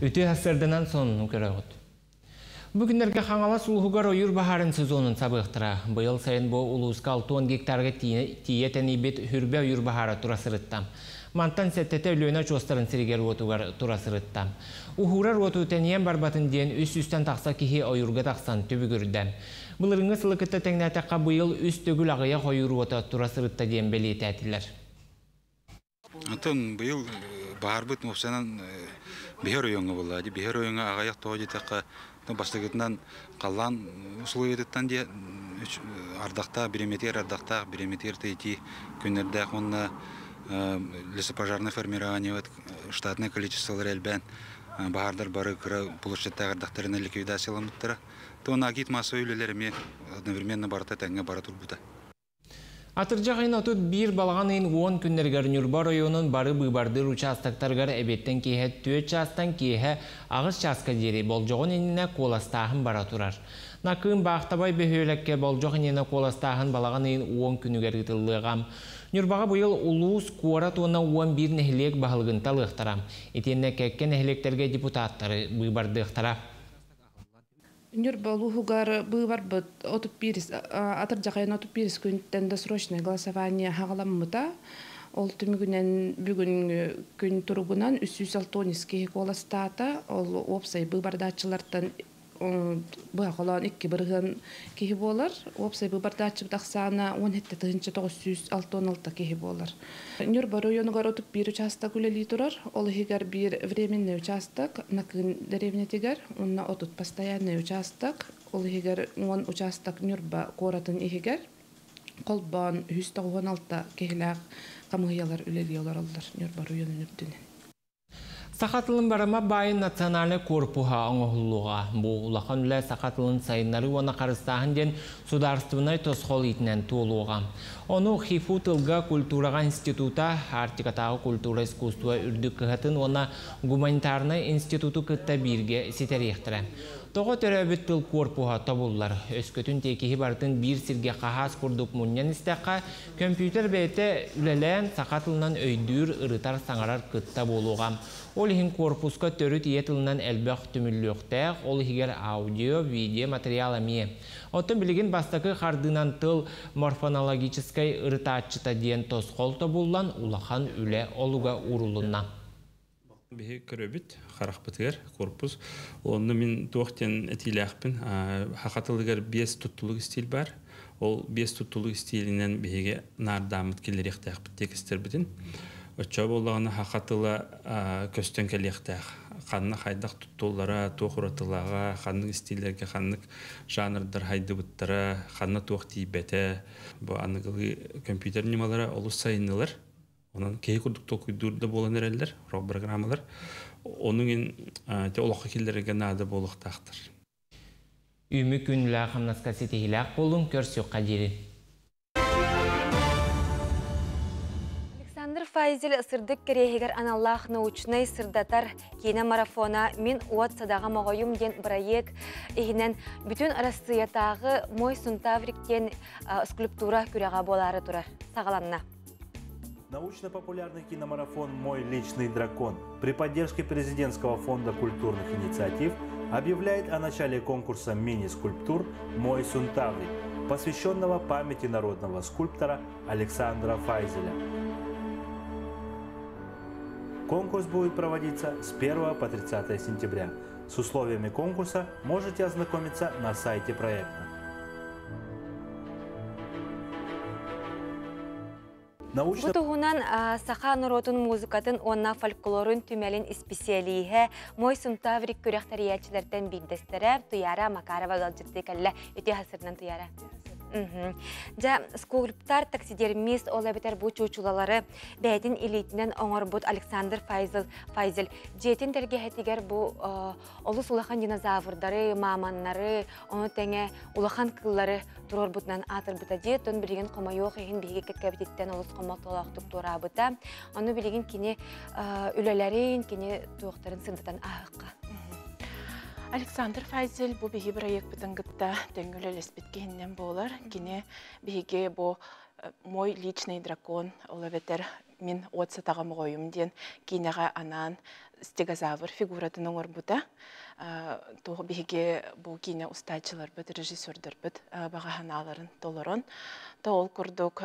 Үтүө сарсыарданан сонуну көрөҕүт. Бу күннэргэ Хаҥалас улууһугар ойуур баһаарын сезонун сабыахтара. Быйыл сайын бу улууска 60 гектарга тиийэ тэнийбит хүрбэ ойуур баһаара тура сырытта. Мантан сэттэтэ Өлүөнэ очуостарын сиригэр-уотугар тура сырытта. Уһуурар уоту тэнийэн барбатын диэн үс сүүстэн тахса киһи ойуурга тахсан түбүгүрдэ. Былырыыҥҥы сылы кытта тэҥнээтэххэ быйыл үс төгүл аҕыйах ойуур уота тура сырытта диэн бэлиэтээтилэр. Атын быйыл баһарбыт уопсайынан биһи оройуоҥҥа буолла. Биһи оройуоҥҥа аҕыйах тоҕо диэтэххэ, бастакытынан халлаан условиятыттан диэ ардахтаах, бириэмэтигэр ардахтаах, бириэмэтигэр тыйытыы күннэрдээх уонна лесопожарное формирование штатное количестволара элбээн баһаардар бары кыра площадьтаах ардахтарынан ликвидацияламмыттара. То агит массовай үлэлэр эмиэ одновременно барыта тэҥҥэ бара турбута. Атырдьах ыйын 31 балаҕан ыйын 10 күннэригэр Ньурба оройуонун бары быыбардыыр учаастактарыгар эбиэттэн киэһэ 4 чаастан киэһэ 8 чааска диэри болдьоҕун иннинэ куоластааһын бара турар. Накыын Баахтабай бөһүөлэккэ болдьох иннинэ куоластааһын балаҕан ыйын 10 күнүгэр ыытыллыаҕа. Ньурбаҕа быйыл улуус, куорат уонна 11 нэһилиэк баһылыгын талыахтара. Итиэннэ кэккэ нэһилиэктэргэ депутаттары быыбардыахтара. Ньурба улууһугар быыбарбыт 31 атырдьах айын 31 күнтэн досрочное голосование хаҕаламмыта. Ол түмүгүнэн бүгүн күн туругунан 362 киһи куоластаата. Ол уопсай быыбардааччылартан быһа холоон икки бырыһыан киһи буолар. Уопсай быыбардааччыбыт ахсаана 17 966 киһи буолар. Ньурба оройуонугар 31 учаастак үлэлии турар. Ол иһигэр биир временный участок Накыын дэриэбинэтигэр уонна 30 постоянный участок. Ол иһигэр 10 участок Ньурба куоратын иһигэр. Холбоон 196 киһилээх хамыыһыйалар үлэлии олороллор Ньурба оройуонун үрдүнэн. Саха тылын бараммат баайын национальнай куорпуһа оҥоһуллуоҕа. Бу улахан үлэ саха тылын сайыннарыы уонна харыстааһын диэн судаарыстыбаннай тосхол иитинэн туолуоҕа. Ону ХИФУ тылга культураҕа института, Арктикатааҕы культура искусство үрдүк кыһатын уонна гуманитарнай институту кытта бииргэ ситэриэхтэрэ. Тоҕо төрөөбүт тыл куорпуһа тобуллар? Өскөтүн тиэкиһи барытын биир сиргэ хаһаас курдук мунньан истэххэ, көмпүүтэр бэйэтэ үлэлээн саха тылынан өйдүүр, ырытар, саҥарар кытта буолуоҕа. Ол иһин куорпуска төрүт ийэ тылынан элбэх түмүллүөхтээх, ол иһигэр аудио, видео материал эмиэ. Оттон билигин бастакы хардыынан тыл морфонологическай ырытааччыта диэн тосхол тобуллан, улахан үлэ олуга уурулунна. Биһи көрөбүт харахпытыгар корпус. Онно мин туох диэн этиилээхпин. Саха тылыгар биэс туттулук истиил баар. Ол биэс туттулук истиилинэн биһиги наардааммыт киллэриэхтээхпит тиэкистербитин. Оччо буоллаҕына саха тыла көстөн кэлиэхтээх. Ханна хайдах туттуллара, туох уратылааҕа, ханнык истииллэргэ ханнык жанрдар хайдыбыттара, ханна туох тиийбэтэ. Бу аныгылыы компьютер ньымалара олус сайыннылар. Онон киһи курдук толкуйдуур да буолан эрэллэр, программалар. Онун те олоххо киллэрэргэ наада буолуохтаахтар. Үүммүт күн үлэҕэ-хамнаска ситиһиилээх буолуҥ, көрсүөххэ диэри. Александр Файзель сырдык кэриэһигэр аналлаах научнай сырдатар киинэ марафона «Мин уот садаҕа моҕойум» диэн бырайыак иһинэн бүтүн Арассыыйатааҕы «Мой Сунтаврик» диэн скульптура күрэҕэ буолаары турар. Саҕаланна. Научно-популярный киномарафон «Мой личный дракон» при поддержке Президентского фонда культурных инициатив объявляет о начале конкурса мини-скульптур «Мой Сунтаврик», посвященного памяти народного скульптора Александра Файзеля. Конкурс будет проводиться с 1 по 30 сентября. С условиями конкурса можете ознакомиться на сайте проекта. Научно... Бу туһунан саха норуотун музыкатын уонна фольклорун түмэлин исписэлииһэ, Мой Сунтаврик күрэх тэрийээччилэртэн биирдэстэрэ Туяра Макарова ыалдьыттыы кэллэ. Үтүө сырынан, Туяра. Дьэ, скульптор, таксидермист, ол эбэтэр бу чуучулалары бэйэтин илиитинэн оҥорбут Александр Файзел Файзель дьиэтин тэлгэһэтигэр бу олус улахан динозаврдары, маманнары, ону тэҥэ улахан кыыллары туруорбутунан аатырбыта дии. Оттон билигин хомойуох иһин биһиги кэккэбититтэн олус хомолтолоохтук туораабыта. Ону билигин кини үлэлэрин, кини туохтарын сырдатан ааһыкка. Александр Файзель бу биһи бырайыакпытын кытта тэҥҥэ үлэлэспит киһиннэн буолар. Кини биһиги бу «Мой личный дракон», ол эбэтэр «Мин от сатаҕым оҕойум» диэн киинэҕэ анаан стегозавр фигуратын оҥорбута. Туох биһиги бу киинэ устааччыларбыт, режиссердарбыт баҕа санааларын толорон, то ол курдук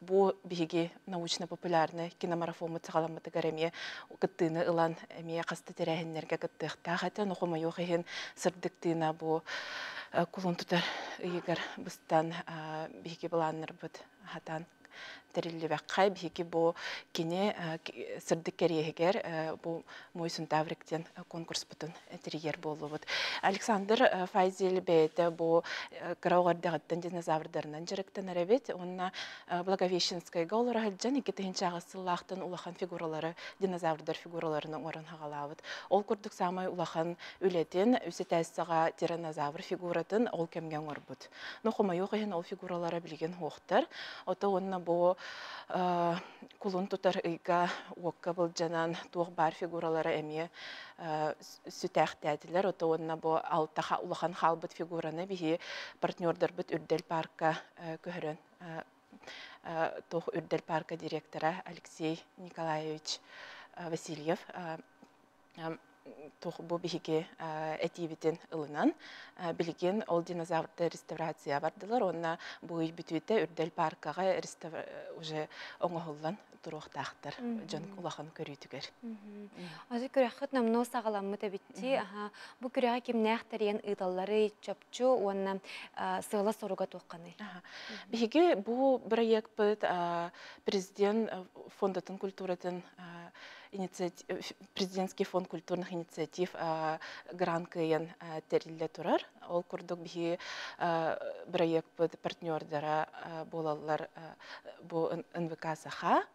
бу биһиги научно-популярный киномарафоммут саҕаламмытыгар эмиэ кыттыыны ылан эмиэ хаста тэрээһиннэргэ кыттыахтаах этэ. Но хомойуох иһин сырдык тыына бу кулун тутар ыйыгар быстан биһиги былааннарбыт хатан тэриллибэххэ биһиги бу кини сырдык кэриэһигэр бу Мой Сунтаврик диэн конкурспутун тэрийэр буоллубут. Александр Файзель бэйэтэ бу кыра оҕо эрдэҕиттэн динозаврдарынан дьарыктанар эбит. Уонна Благовещенскайга олоро сылдьан 2008 сыллаахтан улахан фигуралары, динозаврдар фигураларын оҥорон хаҕалаабыт. Ол курдук саамай улахан үлэтин үс этээссэҕэ тираннозавр фигуратын ол кэмҥэ оҥорбут. Но хомойуох иһин ол фигуралара билигин суохтар. Ото уонна бу кулун тутар ыйга уокка былдьанан туох баар фигуралара эмиэ сүтээхтээтилэр. Ото уонна бу алта улахан хаалбыт фигураны биһи партнердарбыт Үрдэл парка көһөрөн туох Үрдэл парка директора Алексей Николаевич Васильев туох бу биһиги этиибитин ылынан билигин ол динозаврдар реставрация бардылар уонна бу ый бүтүүтэ Үрдэл паркаҕа уже оҥоһуллан туруохтаахтар дьон улахан көрүүтүгэр. Асы күрэххит номнуо саҕаламмыт эбитти. Бу күрэҕи кимнээх тэрийэн ыыталларый, чопчу уонна сыала соруга туохханый? Биһиги бу бырайыакпыт президент фондатын культуратын Президентский фонд культурных инициатив грант кыайан тэриллэ турар. Ол курдук биһи бырайыакпыт партнердара буолаллар бу НВК Саха,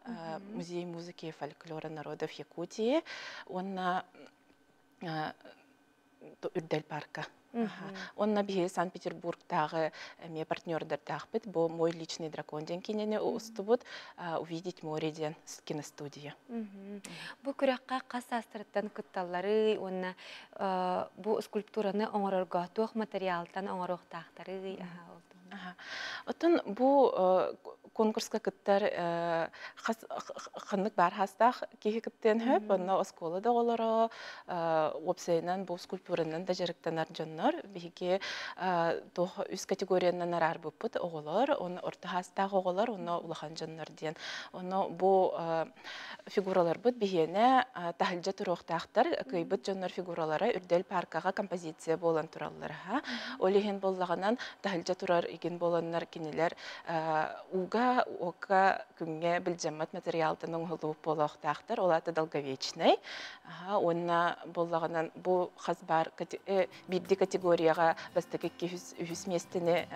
Музей музыки и фольклора народов Якутии уонна Үрдэл парка. Онно биһиги Санкт-Петербургтааҕы эмиэ партнердардаахпыт. Бу «Мой личный дракон» диэн киинэни устубут «Увидеть море» диэн киностудия. Бу күрэххэ хас саастарыттан кытталларый уонна бу скульптураны оҥорорго туох материалтан оҥоруохтаахтарый? Оттон бу конкурска кыттар ханнык баар хаастаах киһи кыттыан сөп. Онно оскуола да оҕолоро, уопсайынан бу скульптуранан да дьарыктанар дьоннор. Биһиги туох үс категориянан араарбыппыт: оҕолор, онно орто хаастаах оҕолор, онно улахан дьоннор диэн. Онно бу фигураларбыт биһиэнэ таһырдьа туруохтаахтар. Кыайбыт дьоннор фигуралара Үрдэл паркаҕа композиция буолан тураллар. Ол иһин буоллаҕынан таһырдьа турар игин буоланнар кинилэр ууга, уокка, күҥҥэ былдьаммат материалтан оҥоһуллубут буолуохтаахтар. Ол аата долговечнай. Уонна буоллаҕынан бу хас баар биирди категорияҕа бастакы икки үһүс миэстэни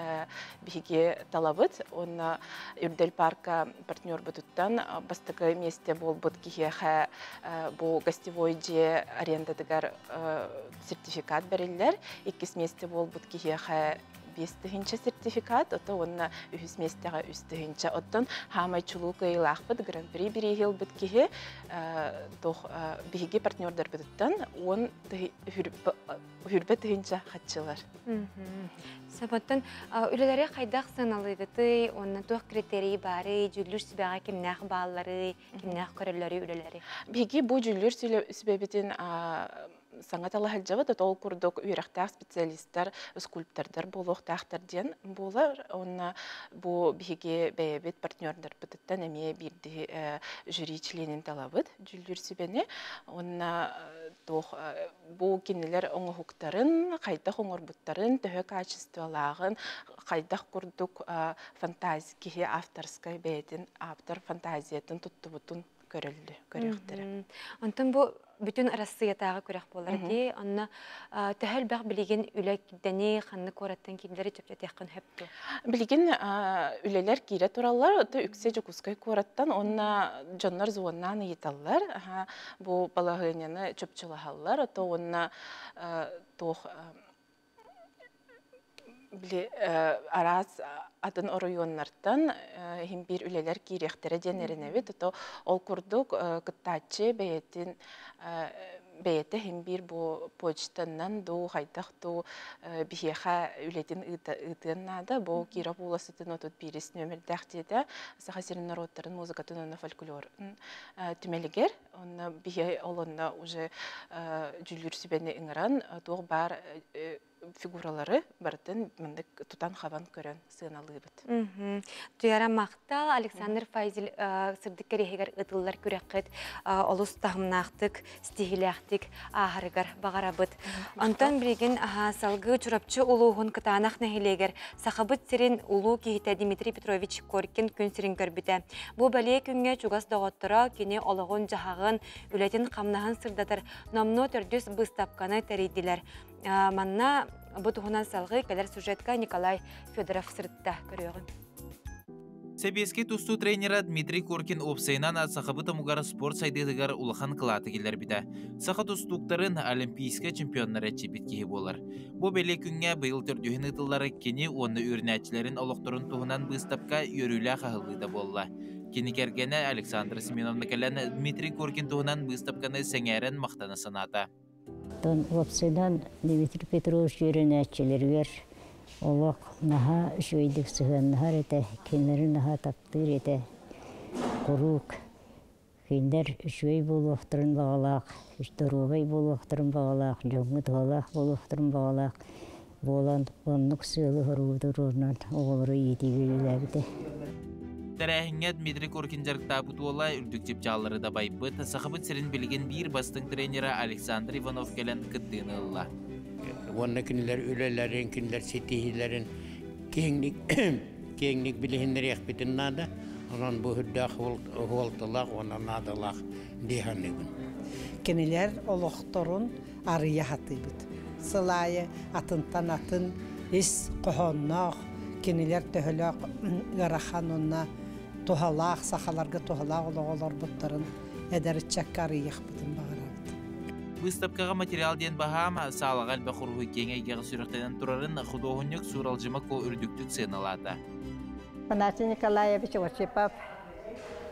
биһиги талабыт. Уонна Үрдэл парка партнербутуттан бастакы миэстэ буолбут киһиэхэ бу гостевой дьиэ арендатыгар сертификат бэриллэр. Иккис миэстэ буолбут киһиэхэ 5000 сертификат, ото уонна үһүс миэстэҕэ 3000. Оттон хаамай чулуу кыайыылаахпыт гран-при бирииһи ылбыт киһи туох биһиги партнердарбытыттан 100 000 хаччылар. Сабаттан үлэлэри хайдах сыаналыыгытый, уонна туох критерий баарый, дьүүллүүр сүбэҕэ кимнээх баалларый, кимнээх көрөллөрүй үлэлэри? Биһиги бу дьүүллүүр сүбэбитин Саҥа талаһылдьабыт, ол курдук үөрэхтээх специалистар, скульптордар буолуохтаахтар диэн буолар. Уонна бу биһиги бэйэбит партнердарбытыттан эмиэ биирдии жюри членин талабыт, дьүүллүүр сүбэни. Уонна туох бу кинилэр оҥоһуктарын, хайдах оҥорбуттарын, төһө качестволааҕын, хайдах курдук фантазия киһи авторскай бэйэтин ааптар фантазиятын туттубутун көрөллү көрүөхтэрэ. Онтон бу бүтүн Арассыыйатааҕы күрэх буолар дии. Онно төһө элбэх билигин үлэ кирдэни, ханнык куораттан киирдери чөпчөтүөххүн сөп дуо? Билигин үлэлэр киирэ тураллар. Үксэ Дьокуускай куораттан уонна дьоннор звоннаан ыйыталлар. Бу балаһыанньаны чопчулаһаллар. Ото уонна туох били араас атын оройуоннартан иһин биир үлэлэр киириэхтэрэ диэн эрэнэбит. Ото ол курдук кыттааччы бэйэтин бэйэтэ иһин биир бу почтанан дуу, хайдах дуу биһиэхэ үлэтин ыытыан наада. Бу Киров уулуссатын 31 нүөмэрдээх дьиэтэ Саха сирин норуоттарын музыкатын уонна фольклорун түмэлигэр. Онно биһи ол онно уже дьүүллүүр сүбэни ыҥыран туох баар фигуралары барытын маннык тутан-хабан көрөн сыаналыыбыт. Туяра махтал Александр Файзель сырдык кэриэһигэр ытыллар күрэххит олус таһымнаахтык, стихилээхтик ааһарыгар баҕарабыт. Онтон билигин салгыы Чурапчы улууһун Кытаанах нэһилиэгэр Сахабыт сирин улуу киһитэ Дмитрий Петрович Коркин күн сирин көрбүтэ. Бу бэлиэ күҥҥэ чугас доҕотторо кини олоҕун-дьаһаҕын, үлэтин-хамнаһын сырдатар номнуо төрдүс быыстапканы тэрийдилэр. Манна бу туһунан салгыы кэлэр сюжетка Николай Федоров сырытта көрүөҕүм. Сэбиэскэй тустуу тренера Дмитрий Коркин уопсайынан сахабыт омугар спорт сайдыытыгар улахан кылааты киллэрбитэ. Саха тустууктарын олимпийскай чемпионнара эчийбит киһи буолар. Бу бэлиэ күҥҥэ быйыл төрдүһүн ыытыллар кини уонна үөрэнээччилэрин олохторун туһунан быыстапка үөрүүлээх аһыллыыта буолла. Кини кэргэнэ Александра Семеновна кэлэн Дмитрий Коркин туһунан быыстапканы сэҥээрэн махтана санаата. Оттон уопсайынан Дмитрий Петрович үөрэнээччилэригэр олох наһаа үчүгэйдик сыһыаннаһар этэ, кинилэри наһаа таптыыр этэ. Куруук кинилэр үчүгэй буолуохтарын баҕалаах, доруобай буолуохтарын баҕалаах, дьоҥҥо туһалаах буолуохтарын баҕалаах буолан оннук сыалы-соругу туруорунан оҕолору иитиигэ үлэлээбитэ. Тэрээһиҥҥэ Дмитрий Коркин дьарыктаабыт уола үрдүк чыпчааллары дабайбыт Сахабыт сирин билигин биир бастыҥ тренера Александр Иванов кэлэн кыттыыны ылла. Уонна кинилэр үлэлэрин, кинилэр ситиһиилэрин киэҥник киэҥник билиһиннэриэхпитин наада. Онон бу үрдээх уолталаах уонна наадалаах дии саныыбын. Кинилэр олохторун арыйа сатыыбыт. Сыл аайы атынтан атын ис хоһоонноох, кинилэр төһөлөөх ыарахан уонна туһалаах, сахаларга туһалаах олоҕу олорбуттарын эдэр ыччакка арыйыахпытын баҕарабыт. Быыстапкаҕа материал диэн баһаам, саалаҕа элбэх уруһуй киэҥ эйгэҕэ сүрэхтэнэн турарын худуоһунньук Сууралдьыма Куо үрдүктүк сыаналаата. Афанасий Николаевич Осипов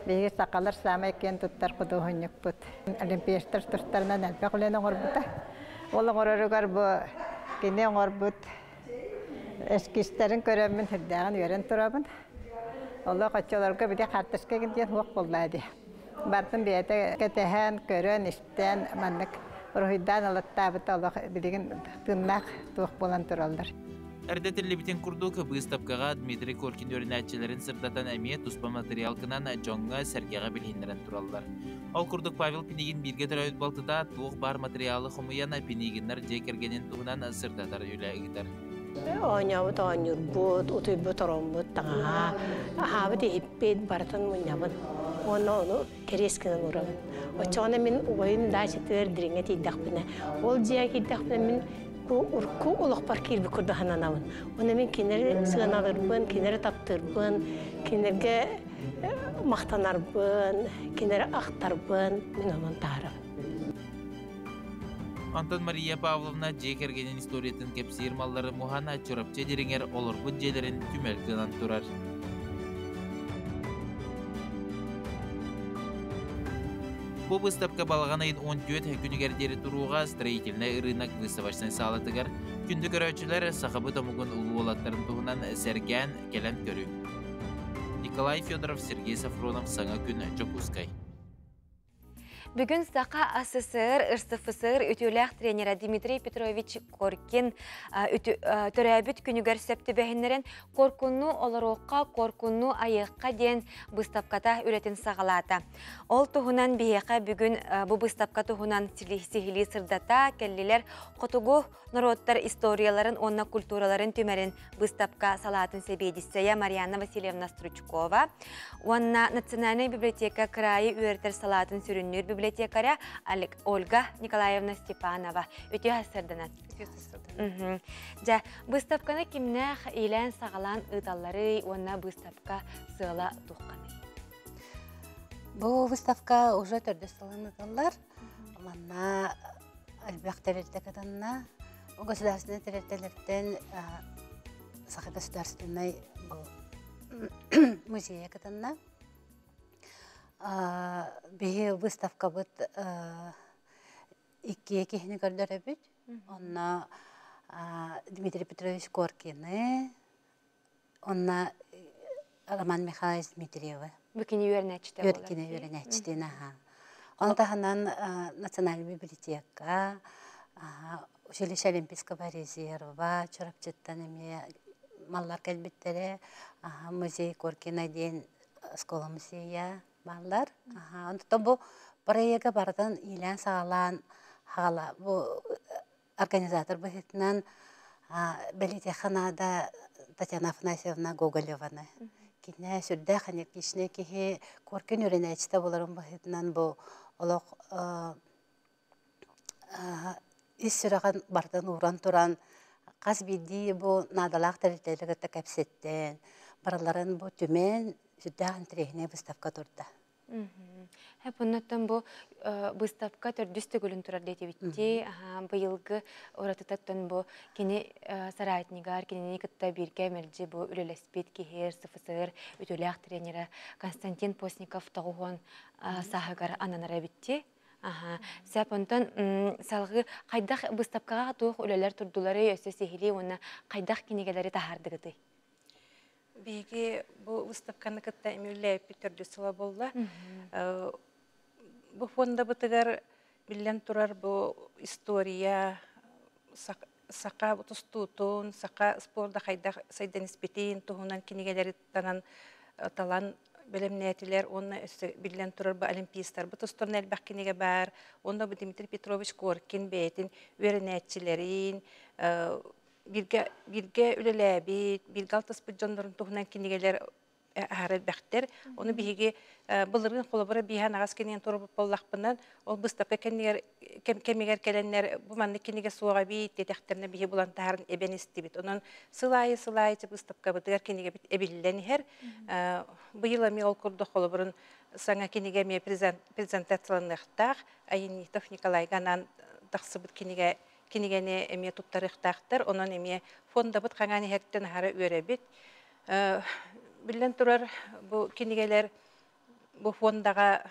биһиги сахалар саамай киэн туттар худуоһунньукпут. Олимпиецтар тустарынан элбэх үлэни оҥорбута. Ол оҥороругар бу кини оҥорбут эскизтэрин көрөммүн сүрдээҕин үөрэн турабын. Олох оччолорго били хаартыска диэн суох буоллаа дии. Бартын бэйэтэ кэтэһэн, көрөн, истэн маннык уруһуйдаан ылаттаабыта олох билигин тыыннаах туох буолан тураллар. Эрдэ этиллибитин курдук, быыстапкаҕа Дмитрий Коркин үөрэнээччилэрин сырдатан эмиэ туспа матырыйаалкынан дьоҥҥо-сэргэҕэ билиһиннэрэн тураллар. Ол курдук Павел Пинигин бииргэ төрөөбүт балтыта туох баар матырыйаалы хомуйан Пинигиннар дьиэ кэргэнин туһунан сырдатар үлэ ыытар. Оонньообут оонньуурбут, утуйбут ороммут таҥаһа, аһаабыт иһиппит барытын мунньабын. Уонна ону кэриэс гынан уурабын. Оччоҕуна мин убайым даачатыгар дириҥҥэ тиийдэхпинэ, ол дьиэҕэ киирдэхпинэ мин бу урукку олохпор киирбит курдук сананабын. Уонна мин кинилэри сыаналыырбын, кинилэри таптыырбын, кинилэргэ махтанарбын, кинилэри ахтарбын мин онон таһарабын. Онтон Мария Павловна дьиэ кэргэнин историятын кэпсиир маллары муһан Чурапчы дириҥэр олорбут дьиэлэрин түмэл гынан турар. Бу быыстапка балаҕан ыйын 14 күнүгэр диэри туруоҕа строительнай ырыынак выставочнай саалатыгар күндү көрөөччүлэр сахабыт омугун улуу уолаттарын туһунан сэргээн кэлэн көрүҥ. Николай Федоров, Сергей Сафронов, Саҥа күн, Дьокуускай. Бүгүн Саха АССР РСФСР үтүөлээх тренера Дмитрий Петрович Коркин төрөөбүт күнүгэр сөп түбэһиннэрэн Коркунну олоруохха, Коркунну айыахха диэн быыстапката үлэтин саҕалаата. Ол туһунан биһиэхэ бүгүн бу быыстапка туһунан сиһилии сырдата кэллилэр хотугу норуоттар историяларын уонна культураларын түмэрин быыстапка салаатын сэбиэдиссэйэ Марианна Васильевна Стручкова уонна Национальнай библиотека кыраайы үөрэтэр салаатын сүрүннүүр библиотекаря Ольга Николаевна Степанова. Үтүө сарсыарданан. Дьэ, быыстапканы кимнээх иилээн-саҕалаан ыыталларый уонна быыстапка сыала туохханый? Бу выставка уже төрдүс сылын ыытыллар. Манна элбэх тэрилтэ кытынна. Государственнай тэрилтэлэртэн Саха государственнай музейа кытынна. Биһи выставкабыт икки киһини көрдөрөбүт. Онно Дмитрий Петрович Коркины, онно Роман Михайлович Дмитриевы. Бу кини үөрэнээччитэ буолар. Кини үөрэнээччитин, аха. Ону таһынан Национальная библиотека, училище Олимпийского резерва, Чурапчыттан эмиэ маллар кэлбиттэрэ, музей Коркина диэн школа музейа бааллар. Онтон бу проега барытын иилээн-саҕалаан хаала бу организатор быһыытынан бэлиэтиэххэ наада Татьяна Афанасьевна Гоголеваны. Кинэ сүрдээх энергичнэй киһи, Коркин үөрэнээччитэ буоларын быһыытынан бу олох ис сүрэҕин барытын ууран туран хас биирдии бу наадалаах тэрилтэлэри кытта кэпсэттэн, барыларын бу түмэн сүрдээх интэриэһинэй выставка турда. Оннуттан бу выставка төрдүс төгүлүн турар диэтибитти. Быйылгы уратытаттан бу кини соратнигар, кинини кытта бииргэ мэлдьи бу үлэлэспит киһи РСФСР үтүөлээх тренера Константин Постников тоҕуһуон сааһыгар ананар эбитти. Сөп, онтон салгыы хайдах быыстапкаҕа туох үлэлэр турдуларый, өссө сиһилии уонна хайдах кинигэлэри таһаардыгытый? Биһиги бу выставканы кытта эми үлэлээбиппит төрдүс сыла буолла. Бу фондабытыгар биллэн турар бу история, саха тустуутун, саха спорда хайдах сайдан испитин туһунан кинигэлэри танан талан бэлэмнээтилэр уонна өссө биллэн турар бу олимпийстарбыт тустарынан элбэх кинигэ баар. Уонна бу Дмитрий Петрович Коркин бэйэтин үөрэнээччилэрин бииргэ бииргэ үлэлээбит, бииргэ алтыспыт дьоннорун туһунан кинигэлэр аһара элбэхтэр. Ону биһиги былырыын холобура бииһэн аҕас кинигэни туруорбут буоллахпынан, ол быыстапка кэннигэр кэмигэр кэлэннэр бу маннык кинигэ суоҕа эбит диэтэхтэринэ биһи булан таһааран эбэн истибит. Онон сыл аайы сыл аайы быыстапкабытыгар кинигэбит эбиллэн иһэр. Быйыл эмиэ ол курдук холобурун саҥа кинигэ эмиэ презентацияланыахтаах. Айанитов Николайга анаан тахсыбыт кинигэ кинигэни эмиэ туттарыахтаахтар. Онон эмиэ фондабыт хаҥаан иһэриттэн аһара үөрэбит. Биллэн турар, бу кинигэлэр бу фондаҕа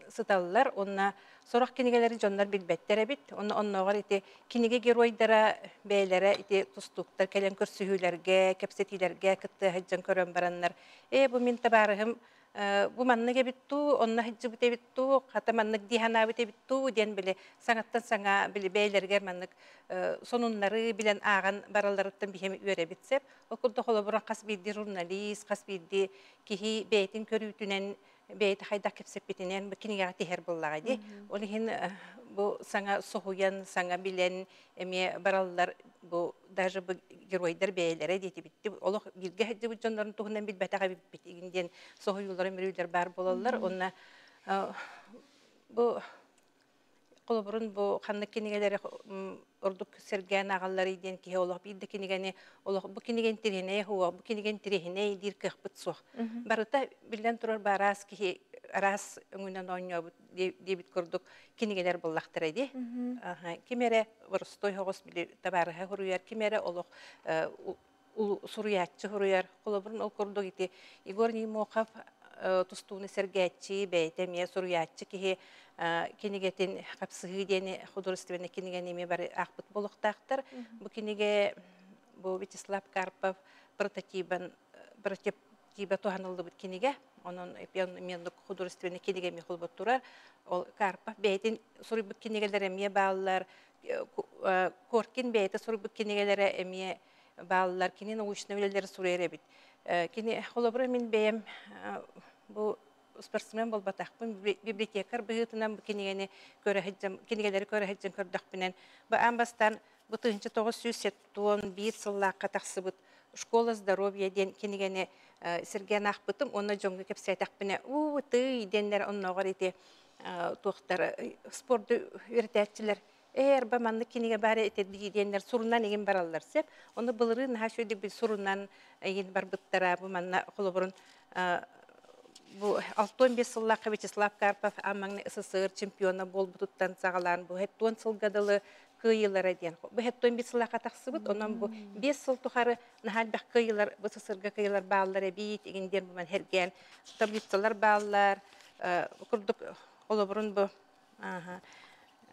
сыталлар уонна сорох кинигэлэри дьоннор билбэттэр эбит. Онно оннооҕор ити кинигэ геройдара бэйэлэрэ ити тустууктар кэлэн көрсүһүүлэргэ, кэпсэтиилэргэ кытта сылдьан көрөн бараннар, ээ бу мин табаарыһым бу маннык эбит дуу, онно сылдьыбыт эбит дуу, хата маннык дии санаабыт эбит дуу диэн били саҥаттан саҥа били бэйэлэригэр маннык сонуннары билэн ааҕан баралларыттан биһиэм үөрэбит сөп. Ол курдук холобура хас биирдии журналист, хас биирдии киһи бэйэтин көрүүтүнэн бэйэтэ хайдах кэпсэппитинэн бу кинигэҕэ тиһэр буоллаҕа дии. Ол иһин бу саҥа соһуйан, саҥа билэн эмиэ бараллар бу даже бу геройдар бэйэлэрэ диэтибитти олох бииргэ сылдьыбыт дьоннорун туһунан билбэтэх эбиппит игин диэн соһуйуулара мөрүүлэр баар буолаллар. Уонна бу холобурун бу ханнык кинигэлэри ордук сэргээн ааҕалларый диэн киһи олох биир да кинигэни олох бу кинигэ интэриэһинэй суох бу кинигэ интэриэһинэй диир кыахпыт суох. Барыта биллэн турар бу араас киһи араас өҥүнэн оонньообут диэбит курдук кинигэлэр буоллахтара дии. Ким эрэ боростуой соҕус били табаарыһа суруйар, ким эрэ олох суруйааччы суруйар. Холобурун ол курдук ити Егор Неймохов тустууну сэргээччи, бэйэтэ эмиэ суруйааччы киһи кинигэтин «Хапсыһыы» диэни художественнай кинигэни эмиэ бары аахпыт буолуохтаахтар. Бу кинигэ бу Вячеслав Карпов прототибан прототиба туһаныллыбыт кинигэ. Онон мен художественный кинигэ эми холбот турар. Ол Карпов бэйэтин суруйбут кинигэлэр эмиэ бааллар. Коркин бэйэтэ суруйбут кинигэлэрэ эмиэ бааллар. Кини научный үлэлэри суруйар эбит. Кини холобура мин бэйэм бу спортсмен буолбатахпын, библиотекарь быһыытынан бу кинигэни көрө сылдьан, кинигэлэри көрө сылдьан көрдөхпүнэн, бу аан бастаан бу 1971 сыллаахха тахсыбыт «Школа здоровья» диэн кинигэни сэргээн аахпытым уонна дьоҥҥо кэпсээтэхпинэ, уу тыый диэннэр оннооҕор ити туохтар спорду үөрэтээччилэр ээ арба маннык кинигэ баар этэ диэннэр сурунан игин бараллар сеп. Ону былырыын наһаа үчүгэйдик бил сурунан игин барбыттара бу манна холобурун бу 65 сыллаахха Вячеслав Карпов аан маҥнай СССР чемпиона буолбутуттан саҕалаан бу 70 сылга дылы кыайыылара диэн. Бу 75 сыллаахха тахсыбыт, онон бу 5 сыл тухары наһаа элбэх кыайыылар, бу СССРга кыайыылар бааллар эбиит, игин диэн бу хэргээн таблицалар бааллар, курдук холобурун бу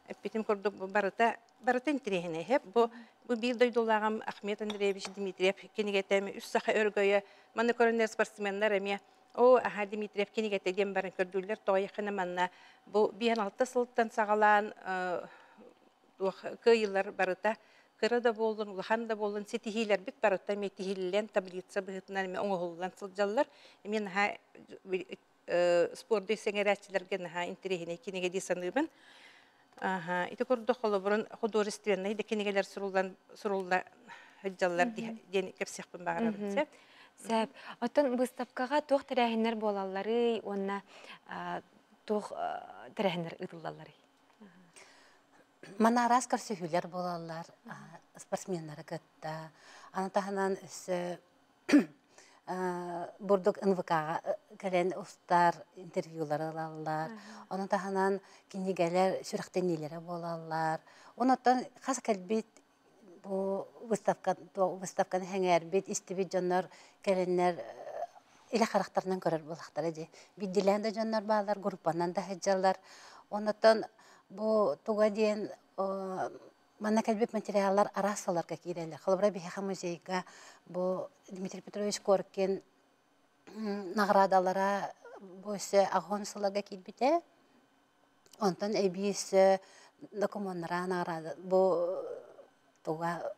эппитим курдук бу барыта барыта интириэһинэй һэп. Бу бу биир дойдулааҕым Ахмед Андреевич Дмитриев кинигэтэ эми үс саха өргөйө маны көрөннөр спортсменнар эмиэ о аха Дмитриев кинигэтэ диэн баран көрдүүллэр тоойахына манна бу 5-6 сылтан саҕалаан туох кыайыылар барыта кыра да буоллун, улахан да буоллун ситиһиилэрбит барыта эмиэ тиһиллэн таблица быһыытынан эмиэ оҥоһуллан сылдьаллар. Эмиэ наһаа спорду сэҥээрээччилэргэ наһаа интэриэһинэй кинигэ дии саныыбын. Аха, ити курдук холобурун художественнай да кинигэлэр суруллан сурулла сылдьаллар диэн кэпсиэхпин баҕарабын сөп. Сөп. Оттон быыстапкаҕа туох тэрээһиннэр буолалларый уонна туох тэрээһиннэр ыытыллалларый? Манна араас көрсүһүүлэр буолаллар спортсменнары кытта. Аны таһынан өссө бурдук НВК-ҕа кэлэн устар интервьюлары ылаллар. Ону таһынан кинигэлэр сүрэхтэниилэрэ буолаллар. Онуттан хас кэлбит бу выставка выставканы сэҥээрбит, истибит дьоннор кэлэннэр илэ харахтарынан көрөр буоллахтара дии. Биирдиилээн да дьоннор бааллар, группанан да сылдьаллар. Онуттан бу туга диэн манна кэлбит материаллар араас сылларга киирэллэр. Холобура, биһиэхэ музейга бу Дмитрий Петрович Коркин наҕараадалара бу өссө аҕыс сылларга киирбитэ. Онтон эбии өссө докумуоннара наҕараада бу туга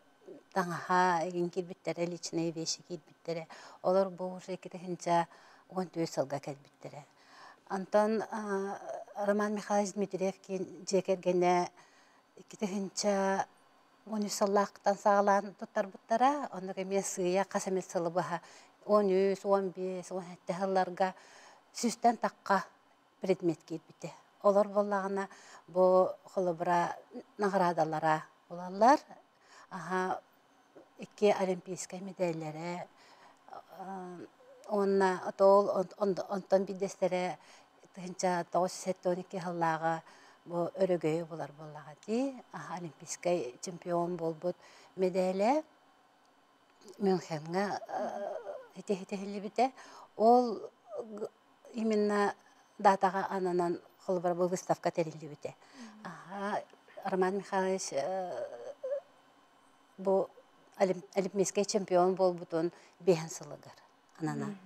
таҥаһа игин киирбиттэрэ, личные вещи киирбиттэрэ. Олор бу уже 2014 сылга кэлбиттэрэ. Онтон Роман Михайлович Дмитриев дьиэ кэргэнэ 2013 сыллаахтан саҕалаан туттарбыттара. Оннук эмиэ сыыйа хас эмит сылы быһа 13, 15, 17 сылларга сүүстэн тахха предмет киирбитэ. Олор буоллаҕына бу холобура наҕараадалара булаллар. Аха икки олимпийскай медаллэрэ уонна ол онтон биирдэстэрэ 1972 сыллааҕы бу өрөгөйү булар буоллаҕа дии. Олимпийскай чемпион буолбут медалэ Мюнхеҥҥа итиһиллибитэ. Ол именно датаҕа ананан холобура бу выставка тэриллибитэ. Роман Михайлович бу олимпийскай чемпион буолбутун биэһэн сылыгар ананан.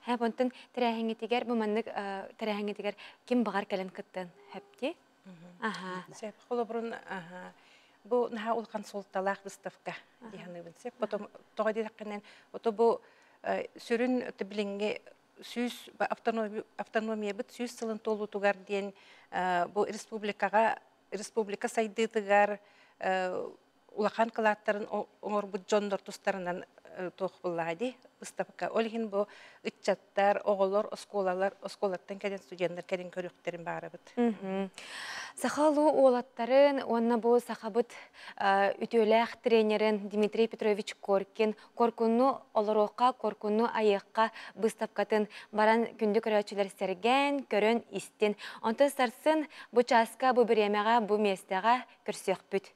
Һэ, онтон тэрээһиҥҥитигэр бу маннык тэрээһиҥҥитигэр ким баҕар кэлэн кыттан хэпти? Аха. Сөп. Холобурун бу наһаа улахан суолталаах выставка диһаныыбын сөп. Потом тоҕо диэтэххинэн, ото бу сүрүн билиҥҥи сүүс автономиябыт 100 сылын туолуутугар диэн бу республикаҕа республика сайдыытыгар улахан кылааттарын оҥорбут дьоннор тустарынан туох буоллаҕа дии выставка. Ол иһин бу ыччаттар, оҕолор, оскуолалар, оскуолаттан кэлэн студенттар кэлин көрүөхтэрин баарабыт. Саха улуу уолаттарын уонна бу сахабыт үтүөлээх тренерин Дмитрий Петрович Коркин Коркунну олоруохха, Коркунну айыахха быыстапкатын баран күндү көрөөччүлэр сэргээн, көрөн истин. Онтон сарсын бу чааска, бу бириэмэҕэ, бу миэстэҕэ көрсүөхпүт.